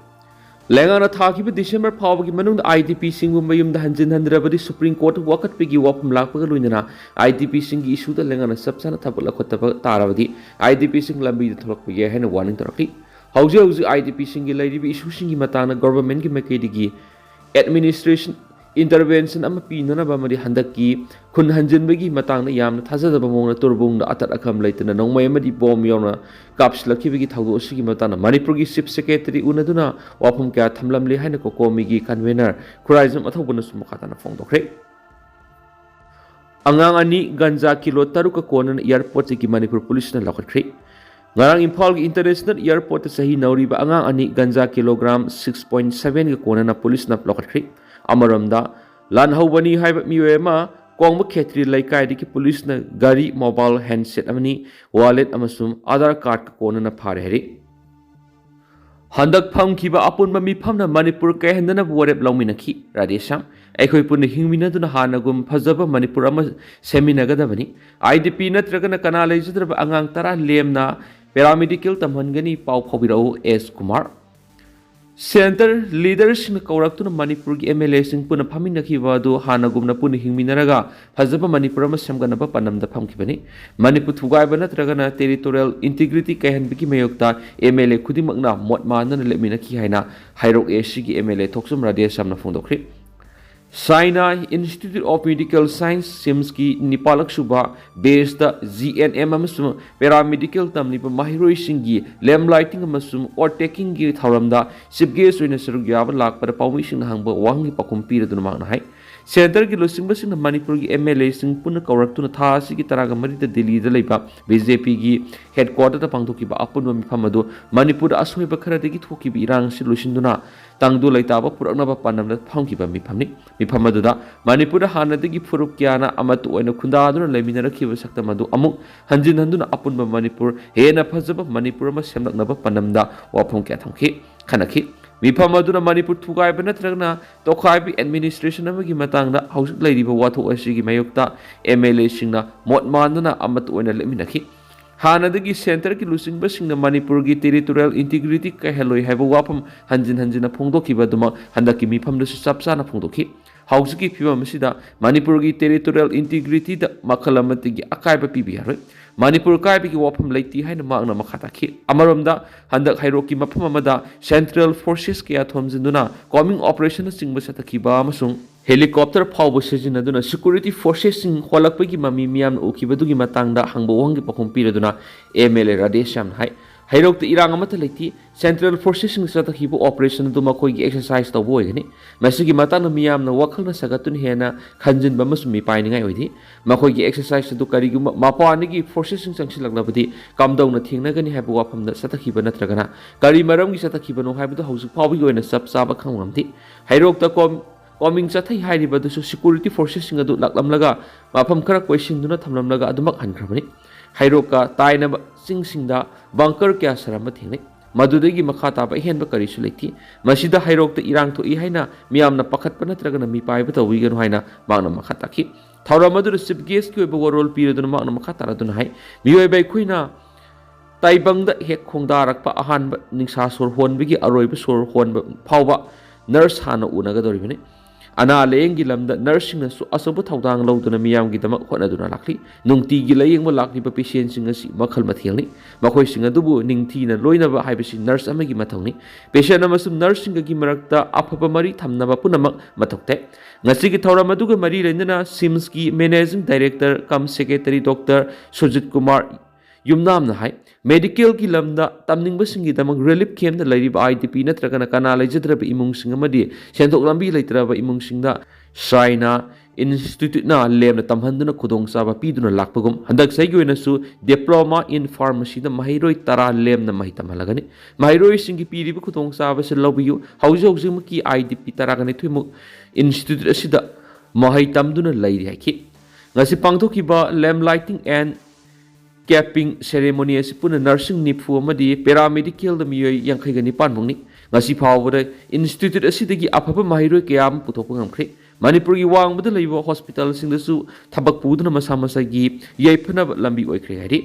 ꯂꯩꯉꯥꯛꯅ ꯊꯥꯈꯤꯕ ꯗꯤꯁꯦꯝꯕꯔ ꯐꯥꯎꯕꯒꯤ ꯃꯅꯨꯡꯗ IDPꯁꯤꯡꯕꯨ ꯃꯌꯨꯝꯗ ꯍꯟꯖꯤꯟꯍꯟꯗ꯭ꯔꯕꯗꯤ ꯁꯨꯄ꯭ꯔꯤꯝ ꯀꯣꯔꯠꯇ ꯋꯥꯀꯠꯄꯒꯤ ꯋꯥꯐꯝ ꯂꯥꯛꯄꯒ ꯂꯣꯏꯅꯅ IDPꯁꯤꯡꯒꯤ ꯏꯁꯨꯗ ꯂꯩꯉꯥꯛꯅ ꯆꯞ ꯆꯥꯅ ꯊꯕꯛ ꯂꯧꯈꯠꯇꯕ ꯇꯥꯔꯕꯗꯤ IDPꯁꯤꯡ ꯂꯝꯕꯤꯗ ꯊꯣꯛꯂꯛꯄ ꯌꯥꯏ ꯍꯥꯏꯅ ꯋꯥꯔꯅꯤꯡ ꯇꯧꯔꯛꯂꯤ꯫ ꯍꯧꯖꯤꯛ ꯍꯧꯖꯤꯛ IDPꯁꯤꯡꯒꯤ ꯂꯩꯔꯤꯕ ꯏꯁꯨꯁꯤꯡꯒꯤ ꯃꯇꯥꯡꯗ ꯒꯣꯚꯔꯟꯃꯦꯟꯠꯀꯤ ꯃꯥꯏꯀꯩꯗꯒꯤ ꯑꯦꯗꯃꯤꯅꯤꯁꯇ꯭ꯔꯦꯁꯟ ꯏꯟꯇꯔꯚꯦꯟꯁꯟ ꯑꯃ ꯄꯤꯅꯅꯕ ꯑꯃꯗꯤ ꯍꯟꯗꯛꯀꯤ ꯈꯨꯟ ꯍꯟꯖꯤꯟꯕꯒꯤ ꯃꯇꯥꯡꯗ ꯌꯥꯝꯅ ꯊꯥꯖꯗꯕ ꯃꯑꯣꯡꯗ ꯇꯨꯔꯕꯨꯡꯗ ꯑꯇꯠ ꯑꯈꯝ ꯂꯩꯇꯅ ꯅꯣꯡꯃꯩ ꯑꯃꯗꯤ ꯕꯣꯝ ꯌꯥꯎꯅ ꯀꯥꯞꯁꯤꯜꯂꯛꯈꯤꯕꯒꯤ ꯊꯧꯗꯣꯛ ꯑꯁꯤꯒꯤ ꯃꯇꯥꯡꯗ ꯃꯅꯤꯄꯨꯔꯒꯤ ꯆꯤꯐ ꯁꯦꯀ꯭ꯔꯦꯇꯔꯤ ꯎꯅꯗꯨꯅ ꯋꯥꯐꯝ ꯀꯌꯥ ꯊꯝꯂꯝꯂꯦ ꯍꯥꯏꯅ ꯀꯣꯀꯣꯃꯤꯒꯤ ꯀꯟꯚꯦꯅꯔ ꯈꯨꯔꯥꯏꯖꯝ ꯑꯊꯧꯕꯅꯁꯨ ꯃꯈꯥ ꯇꯥꯅ ꯐꯣꯡꯗꯣꯛꯈ꯭ꯔꯦ꯫ ꯑꯉꯥꯡ ꯑꯅꯤ ꯒꯟꯖꯥ ꯀꯤꯂꯣ ꯇꯔꯨꯛꯀ ꯀꯣꯟꯅꯅ ꯑꯦꯌꯥꯔꯄꯣꯔꯠꯇꯒꯤ ꯃꯅꯤꯄꯨꯔ ꯄꯨꯂꯤꯁꯅ ꯂꯧꯈꯠꯈ꯭ꯔꯦ꯫ ꯉꯔꯥꯡ ꯏꯝꯐꯥꯜꯒꯤ ꯏꯟꯇꯔꯅꯦꯁꯅꯦꯜ ꯑꯦꯌꯥꯔꯄꯣꯔꯠꯇ ꯆꯍꯤ ꯅꯧꯔꯤꯕ ꯑꯉꯥꯡ ꯑꯅꯤ ꯒꯟꯖꯥ ꯀꯤꯂꯣꯒ꯭ꯔꯥꯝ six point sevenꯒ ꯀꯣꯟꯅꯅ ꯄꯨꯂꯤꯁꯅ ꯂꯧꯈꯠꯈ꯭ꯔꯦ꯫ ꯑꯃꯔꯣꯝꯗ, ꯂꯥꯟꯍꯧꯕꯅꯤ ꯍꯥꯏꯕ ꯃꯤꯑꯣꯏ ꯑꯃ ꯀꯣꯡꯕ ꯈꯦꯇ꯭ꯔꯤ ꯂꯩꯀꯥꯏꯗꯒꯤ ꯄꯨꯂꯤꯁꯅ ꯒꯥꯔꯤ, ꯃꯣꯕꯥꯏꯜ ꯍꯦꯟꯁꯦꯠ ꯑꯃꯅꯤ, ꯋꯥꯂꯦꯠ ꯑꯃꯁꯨꯡ ꯑꯥꯙꯥꯔ ꯀꯥꯔꯗꯀ ꯀꯣꯟꯅꯅ ꯐꯥꯔꯦ ꯍꯥꯏꯔꯤ꯫ ꯍꯟꯗꯛ ꯐꯝꯈꯤꯕ ꯑꯄꯨꯟꯕ ꯃꯤꯐꯝꯅ ꯃꯅꯤꯄꯨꯔ ꯀꯥꯏꯍꯟꯗꯅꯕ ꯋꯥꯔꯦꯞ ꯂꯧꯃꯤꯟꯅꯈꯤ꯫ ꯔꯥꯙꯦꯁ꯭ꯌꯥꯝ, ꯑꯩꯈꯣꯏ ꯄꯨꯟꯅ ꯍꯤꯡꯃꯤꯟꯅꯗꯨꯅ ꯍꯥꯟꯅꯒꯨꯝ ꯐꯖꯕ ꯃꯅꯤꯄꯨꯔ ꯑꯃ ꯁꯦꯝꯃꯤꯟꯅꯒꯗꯕꯅꯤ꯫ IDP ꯅꯠꯇ꯭ꯔꯒꯅ ꯀꯅꯥ ꯂꯩꯖꯗ꯭ꯔꯕ ꯑꯉꯥꯡ ꯇꯔꯥ ꯂꯦꯝꯅ ꯄꯦꯔꯥꯃꯦꯗꯤꯀꯦꯜ ꯇꯝꯍꯟꯒꯅꯤ꯫ ꯄꯥꯎ ꯐꯥꯎꯕꯤꯔꯛꯎ ꯑꯦꯁ ꯀꯨꯃꯥꯔ꯫ ꯁꯦꯟꯇꯔ ꯂꯤꯗꯔꯁꯤꯡꯅ ꯀꯧꯔꯛꯇꯨꯅ ꯃꯅꯤꯄꯨꯔꯒꯤ MLAꯁꯤꯡ ꯄꯨꯟꯅ ꯐꯝꯃꯤꯟꯅꯈꯤꯕ ꯑꯗꯨ ꯍꯥꯟꯅꯒꯨꯝꯅ ꯄꯨꯟꯅ ꯍꯤꯡꯃꯤꯟꯅꯔꯒ ꯐꯖꯕ ꯃꯅꯤꯄꯨꯔ ꯑꯃ ꯁꯦꯝꯒꯠꯅꯕ ꯄꯥꯟꯗꯝꯗ ꯐꯝꯈꯤꯕꯅꯤ꯫ ꯃꯅꯤꯄꯨꯔ ꯊꯨꯒꯥꯏꯕ ꯅꯠꯇ꯭ꯔꯒꯅ territorial integrity ꯀꯥꯏꯍꯟꯕꯒꯤ ꯃꯥꯌꯣꯛꯇ MLA ꯈꯨꯗꯤꯡꯃꯛꯅ ꯃꯣꯠ ꯃꯥꯟꯅꯅ ꯂꯦꯞꯃꯤꯟꯅꯈꯤ ꯍꯥꯏꯅ ꯍꯩꯔꯣꯛ ACꯒꯤ MLA ꯊꯣꯛꯆꯣꯝ ꯔꯥꯙꯦꯁ꯭ꯌꯥꯝꯅ ꯐꯣꯡꯗꯣꯛꯈ꯭ꯔꯤ꯫ Saina institute of medical science, SIMSꯀꯤ ꯅꯤꯄꯥꯜꯂꯛ ꯁꯨꯕ batchꯇ GNM ꯑꯃꯁꯨꯡ ꯄꯦꯔꯥꯃꯦꯗꯤꯀꯦꯜ ꯇꯝꯂꯤꯕ ꯃꯍꯩꯔꯣꯏꯁꯤꯡꯒꯤ lamp lighting ꯑꯃꯁꯨꯡ oath takingꯒꯤ ꯊꯧꯔꯝꯗ chief guest ꯑꯣꯏꯅ ꯁꯔꯨꯛ ꯌꯥꯕ ꯂꯥꯛꯄꯗ ꯄꯥꯎꯃꯤꯁꯤꯡꯅ ꯍꯪꯕ ꯋꯥꯍꯪꯒꯤ ꯄꯥꯎꯈꯨꯝ ꯄꯤꯔꯗꯨꯅ ꯃꯍꯥꯛꯅ ꯍꯥꯏ, ꯁꯦꯟꯇꯔꯒꯤ ꯂꯨꯆꯤꯡꯕꯁꯤꯡꯅ ꯃꯅꯤꯄꯨꯔꯒꯤ MLAꯁꯤꯡ ꯄꯨꯟꯅ ꯀꯧꯔꯛꯇꯨꯅ ꯊꯥ ꯑꯁꯤꯒꯤ ꯇꯔꯥꯒ ꯃꯔꯤꯗ ꯗꯤꯜꯂꯤꯗ ꯂꯩꯕ BJPꯒꯤ headquarterꯗ ꯄꯥꯡꯊꯣꯛꯈꯤꯕ ꯑꯄꯨꯟꯕ ꯃꯤꯐꯝ ꯑꯗꯨ ꯃꯅꯤꯄꯨꯔꯗ ꯑꯁꯣꯏꯕ ꯈꯔꯗꯒꯤ ꯊꯣꯛꯈꯤꯕ ꯏꯔꯥꯡ ꯑꯁꯤ ꯂꯣꯏꯁꯤꯟꯗꯨꯅ ꯇꯪꯗꯨ ꯂꯩꯇꯥꯕ ꯄꯨꯔꯛꯅꯕ ꯄꯥꯟꯗꯝꯗ ꯐꯝꯈꯤꯕ ꯃꯤꯐꯝꯅꯤ꯫ ꯃꯤꯐꯝ ꯑꯗꯨꯗ ꯃꯅꯤꯄꯨꯔꯗ ꯍꯥꯟꯅꯗꯒꯤ ꯐꯨꯔꯨꯞ ꯀꯌꯥꯅ ꯑꯃꯠꯇ ꯑꯣꯏꯅ ꯈꯨꯟꯗꯥꯗꯨꯅ ꯂꯩꯃꯤꯟꯅꯔꯛꯈꯤꯕ ꯁꯛꯇꯝ ꯑꯗꯨ ꯑꯃꯨꯛ ꯍꯟꯖꯤꯟ ꯍꯟꯗꯨꯅ ꯑꯄꯨꯟꯕ ꯃꯅꯤꯄꯨꯔ, ꯍꯦꯟꯅ ꯐꯖꯕ ꯃꯅꯤꯄꯨꯔ ꯑꯃ ꯁꯦꯝꯂꯛꯅꯕ ꯄꯥꯟꯗꯝꯗ ꯋꯥꯐꯝ ꯀꯌꯥ ꯊꯝꯈꯤ, ꯈꯟꯅꯈꯤ꯫ ꯃꯤꯐꯝ ꯑꯗꯨꯅ ꯃꯅꯤꯄꯨꯔ ꯊꯨꯒꯥꯏꯕ ꯅꯠꯇ꯭ꯔꯒꯅ ꯇꯣꯈꯥꯏꯕ administration ꯑꯃꯒꯤ ꯃꯇꯥꯡꯗ ꯍꯧꯖꯤꯛ ꯂꯩꯔꯤꯕ ꯋꯥꯊꯣꯛ ꯑꯁꯤꯒꯤ ꯃꯥꯌꯣꯛꯇ MLAꯁꯤꯡꯅ ꯃꯣꯠ ꯃꯥꯟꯅꯅ ꯑꯃꯠꯇ ꯑꯣꯏꯅ ꯂꯦꯞꯃꯤꯟꯅꯈꯤ꯫ ꯍꯥꯟꯅꯗꯒꯤ centreꯒꯤ ꯂꯨꯆꯤꯡꯕꯁꯤꯡꯅ ꯃꯅꯤꯄꯨꯔꯒꯤ territorial integrity ꯀꯥꯏꯍꯜꯂꯣꯏ ꯍꯥꯏꯕ ꯋꯥꯐꯝ ꯍꯟꯖꯤꯟ ꯍꯟꯖꯤꯟꯅ ꯐꯣꯡꯗꯣꯛꯈꯤꯕ ꯑꯗꯨꯃꯛ ꯍꯟꯗꯛꯀꯤ ꯃꯤꯐꯝꯗꯁꯨ ꯆꯞ ꯆꯥꯅ ꯐꯣꯡꯗꯣꯛꯈꯤ꯫ ꯍꯧꯖꯤꯛꯀꯤ ꯐꯤꯕꯝ ꯑꯁꯤꯗ ꯃꯅꯤꯄꯨꯔꯒꯤ territorial integrityꯗ ꯃꯈꯜ ꯑꯃꯠꯇꯒꯤ ꯑꯀꯥꯏꯕ ꯄꯤꯕ ꯌꯥꯔꯣꯏ꯫ ꯃꯅꯤꯄꯨꯔ ꯀꯥꯏꯕꯒꯤ ꯋꯥꯐꯝ ꯂꯩꯇꯦ ꯍꯥꯏꯅ ꯃꯍꯥꯛꯅ ꯃꯈꯥ ꯇꯥꯈꯤ꯫ ꯑꯃꯔꯣꯝꯗ, ꯍꯟꯗꯛ ꯍꯩꯔꯣꯛꯀꯤ ꯃꯐꯝ ꯑꯃꯗ central forces ꯀꯌꯥ ꯊꯣꯝꯖꯤꯟꯗꯨꯅ combing operationꯅꯆꯤꯡꯕ ꯆꯠꯊꯈꯤꯕ ꯑꯃꯁꯨꯡ helicopter ꯐꯥꯎꯕ ꯁꯤꯖꯤꯟꯅꯗꯨꯅ security forcesꯁꯤꯡ ꯍꯣꯜꯂꯛꯄꯒꯤ ꯃꯃꯤ ꯃꯤꯌꯥꯝꯅ ꯎꯈꯤꯕꯗꯨꯒꯤ ꯃꯇꯥꯡꯗ ꯍꯪꯕ ꯋꯥꯍꯪꯒꯤ ꯄꯥꯎꯈꯨꯝ ꯄꯤꯔꯗꯨꯅ MLA ꯔꯥꯙꯦꯁ꯭ꯌꯥꯝꯅ ꯍꯥꯏ, ꯍꯩꯔꯣꯛꯇ ꯏꯔꯥꯡ ꯑꯃꯠꯇ ꯂꯩꯇꯦ꯫ Central forcesꯁꯤꯡꯅ ꯆꯠꯊꯈꯤꯕ operationꯗꯨ ꯃꯈꯣꯏꯒꯤ exercise ꯇꯧꯕ ꯑꯣꯏꯒꯅꯤ꯫ ꯃꯁꯤꯒꯤ ꯃꯇꯥꯡꯗ ꯃꯤꯌꯥꯝꯅ ꯋꯥꯈꯜꯅ ꯁꯥꯒꯠꯇꯨꯅ ꯍꯦꯟꯅ ꯈꯟꯖꯤꯟꯕ ꯑꯃꯁꯨꯡ ꯃꯤꯄꯥꯏꯅꯤꯡꯉꯥꯏ ꯑꯣꯏꯗꯦ꯫ ꯃꯈꯣꯏꯒꯤ exercise ꯑꯗꯨ ꯀꯔꯤꯒꯨꯝꯕ ꯃꯄꯥꯟꯗꯒꯤ forcesꯁꯤꯡ ꯆꯪꯁꯤꯜꯂꯛꯂꯕꯗꯤ ꯀꯝꯗꯧꯅ ꯊꯦꯡꯅꯒꯅꯤ ꯍꯥꯏꯕ ꯋꯥꯐꯝꯗ ꯆꯠꯊꯈꯤꯕ ꯅꯠꯇ꯭ꯔꯒꯅ ꯀꯔꯤ ꯃꯔꯝꯒꯤ ꯆꯠꯊꯈꯤꯕꯅꯣ ꯍꯥꯏꯕꯗꯨ ꯍꯧꯖꯤꯛ ꯐꯥꯎꯕꯒꯤ ꯑꯣꯏꯅ ꯆꯞ ꯆꯥꯕ ꯈꯪꯕ ꯉꯝꯗꯦ꯫ ꯍꯩꯔꯣꯛꯇ ꯀꯣꯝ-, combing ꯆꯠꯊꯩ ꯍꯥꯏꯔꯤꯕ ꯑꯗꯨꯁꯨ security forcesꯁꯤꯡ ꯑꯗꯨ ꯂꯥꯛꯂꯝꯂꯒ ꯃꯐꯝ ꯈꯔ ꯀꯣꯏꯁꯤꯟꯗꯨꯅ ꯊꯝꯂꯝꯂꯒ ꯑꯗꯨꯃꯛ ꯍꯟꯈ꯭ꯔꯕꯅꯤ꯫ ꯍꯩꯔꯣꯛꯀ ꯇꯥꯏꯅꯕ ꯆꯤꯡꯁꯤꯡꯗ bunker ꯀꯌꯥ ꯁꯥꯔꯝꯕ ꯊꯦꯡꯅꯩ꯫ ꯃꯗꯨꯗꯒꯤ ꯃꯈꯥ ꯇꯥꯕ ꯑꯍꯦꯟꯕ ꯀꯔꯤꯁꯨ ꯂꯩꯇꯦ꯫ ꯃꯁꯤꯗ ꯍꯩꯔꯣꯛꯇ ꯏꯔꯥꯡ ꯊꯣꯛꯏ ꯍꯥꯏꯅ ꯃꯤꯌꯥꯝꯅ ꯄꯥꯈꯠꯄ ꯅꯠꯇ꯭ꯔꯒꯅ ꯃꯤꯄꯥꯏꯕ ꯇꯧꯕꯤꯒꯅꯨ ꯍꯥꯏꯅ ꯃꯍꯥꯛꯅ ꯃꯈꯥ ꯇꯥꯈꯤ꯫ ꯊꯧꯔꯝ ꯑꯗꯨꯗ chief guestꯀꯤ ꯑꯣꯏꯕ ꯋꯥꯔꯣꯜ ꯄꯤꯔꯗꯨꯅ ꯃꯍꯥꯛꯅ ꯃꯈꯥ ꯇꯥꯔꯗꯨꯅ ꯍꯥꯏ, ꯃꯤꯑꯣꯏꯕ ꯑꯩꯈꯣꯏꯅ ꯇꯥꯏꯕꯪꯗ ꯍꯦꯛ ꯈꯣꯡꯗꯥꯔꯛꯄ ꯑꯍꯥꯟꯕ ꯅꯤꯡꯁꯥ ꯁꯣꯔ ꯍꯣꯟꯕꯒꯤ ꯑꯔꯣꯏꯕ ꯁꯣꯔ ꯍꯣꯟꯕ ꯐꯥꯎꯕ nurse ꯍꯥꯟꯅ ꯎꯅꯒꯗꯧꯔꯤꯕꯅꯤ꯫ ꯑꯅꯥ ꯂꯥꯌꯦꯡꯒꯤ ꯂꯝꯗ nurseꯁꯤꯡꯅꯁꯨ ꯑꯆꯧꯕ ꯊꯧꯗꯥꯡ ꯂꯧꯗꯨꯅ ꯃꯤꯌꯥꯝꯒꯤꯗꯃꯛ ꯍꯣꯠꯅꯗꯨꯅ ꯂꯥꯛꯂꯤ꯫ ꯅꯨꯡꯇꯤꯒꯤ ꯂꯥꯌꯦꯡꯕ ꯂꯥꯛꯂꯤꯕ patientꯁꯤꯡ ꯑꯁꯤ ꯃꯈꯜ ꯃꯊꯦꯜꯅꯤ꯫ ꯃꯈꯣꯏꯁꯤꯡ ꯑꯗꯨꯕꯨ ꯅꯤꯡꯊꯤꯅ ꯂꯣꯏꯅꯕ ꯍꯥꯏꯕꯁꯤ nurse ꯑꯃꯒꯤ ꯃꯊꯧꯅꯤ꯫ Patient ꯑꯃꯁꯨꯡ nurseꯁꯤꯡꯒꯒꯤ ꯃꯔꯛꯇ ꯑꯐꯕ ꯃꯔꯤ ꯊꯝꯅꯕ ꯄꯨꯝꯅꯃꯛ ꯃꯊꯧ ꯇꯥꯏ꯫ ꯉꯁꯤꯒꯤ ꯊꯧꯔꯝ ꯑꯗꯨꯒ ꯃꯔꯤ ꯂꯩꯅꯅ SIMSꯀꯤ managing director cum secretary Doctor Sujit Kumar ꯌꯨꯝꯅꯥꯝꯅ ꯍꯥꯏ, medicalꯒꯤ ꯂꯝꯗ ꯇꯝꯅꯤꯡꯕꯁꯤꯡꯒꯤꯗꯃꯛ relief campꯇ ꯂꯩꯔꯤꯕ IDP ꯅꯠꯇ꯭ꯔꯒꯅ ꯀꯅꯥ ꯂꯩꯖꯗ꯭ꯔꯕ ꯏꯃꯨꯡꯁꯤꯡ ꯑꯃꯗꯤ ꯁꯦꯟꯊꯣꯛ ꯂꯝꯕꯤ ꯂꯩꯇ꯭ꯔꯕ ꯏꯃꯨꯡꯁꯤꯡꯗ ꯁ꯭ꯔꯥꯏꯅꯥ Instituteꯅ ꯂꯦꯝꯅ ꯇꯝꯍꯟꯗꯨꯅ ꯈꯨꯗꯣꯡꯆꯥꯕ ꯄꯤꯗꯨꯅ ꯂꯥꯛꯄꯒꯨꯝ, ꯍꯟꯗꯛ ꯆꯍꯤꯒꯤ ꯑꯣꯏꯅꯁꯨ Diploma in Pharmacyꯗ ꯃꯍꯩꯔꯣꯏ ꯇꯔꯥ ꯂꯦꯝꯅ ꯃꯍꯩ ꯇꯝꯍꯜꯂꯒꯅꯤ꯫ ꯃꯍꯩꯔꯣꯏꯁꯤꯡꯒꯤ ꯄꯤꯔꯤꯕ ꯈꯨꯗꯣꯡꯆꯥꯕꯁꯤ ꯂꯧꯕꯤꯌꯨ꯫ ꯍꯧꯖꯤꯛ ꯍꯧꯖꯤꯛꯃꯛꯀꯤ IDP ꯇꯔꯥꯒ ꯅꯤꯊꯣꯏꯃꯨꯛ institute ꯑꯁꯤꯗ ꯃꯍꯩ ꯇꯝꯗꯨꯅ ꯂꯩꯔꯤ ꯍꯥꯏꯈꯤ꯫ ꯉꯁꯤ ꯄꯥꯡꯊꯣꯛꯈꯤꯕ lamp lighting and capping ceremony ꯑꯁꯤ ꯄꯨꯟꯅ nursing ꯅꯤꯐꯨ ꯑꯃꯗꯤ paramedicalꯗ ꯃꯤꯑꯣꯏ ꯌꯥꯡꯈꯩꯒ ꯅꯤꯄꯥꯟꯃꯨꯛꯅꯤ꯫ ꯉꯁꯤ ꯐꯥꯎꯕꯗ ꯏꯟꯁꯇꯤꯇ꯭ꯌꯨꯠ ꯑꯁꯤꯗꯒꯤ ꯑꯐꯕ ꯃꯍꯩꯔꯣꯏ ꯀꯌꯥ ꯑꯃ ꯄꯨꯊꯣꯛꯄ ꯉꯝꯈ꯭ꯔꯦ꯫ ꯃꯅꯤꯄꯨꯔꯒꯤ ꯋꯥꯡꯃꯗ ꯂꯩꯕ ꯍꯣꯁꯄꯤꯇꯥꯜꯁꯤꯡꯗꯁꯨ ꯊꯕꯛ ꯄꯨꯗꯨꯅ ꯃꯁꯥ ꯃꯁꯥꯒꯤ ꯌꯥꯏꯐꯅꯕ ꯂꯝꯕꯤ ꯑꯣꯏꯈ꯭ꯔꯦ ꯍꯥꯏꯔꯤ꯫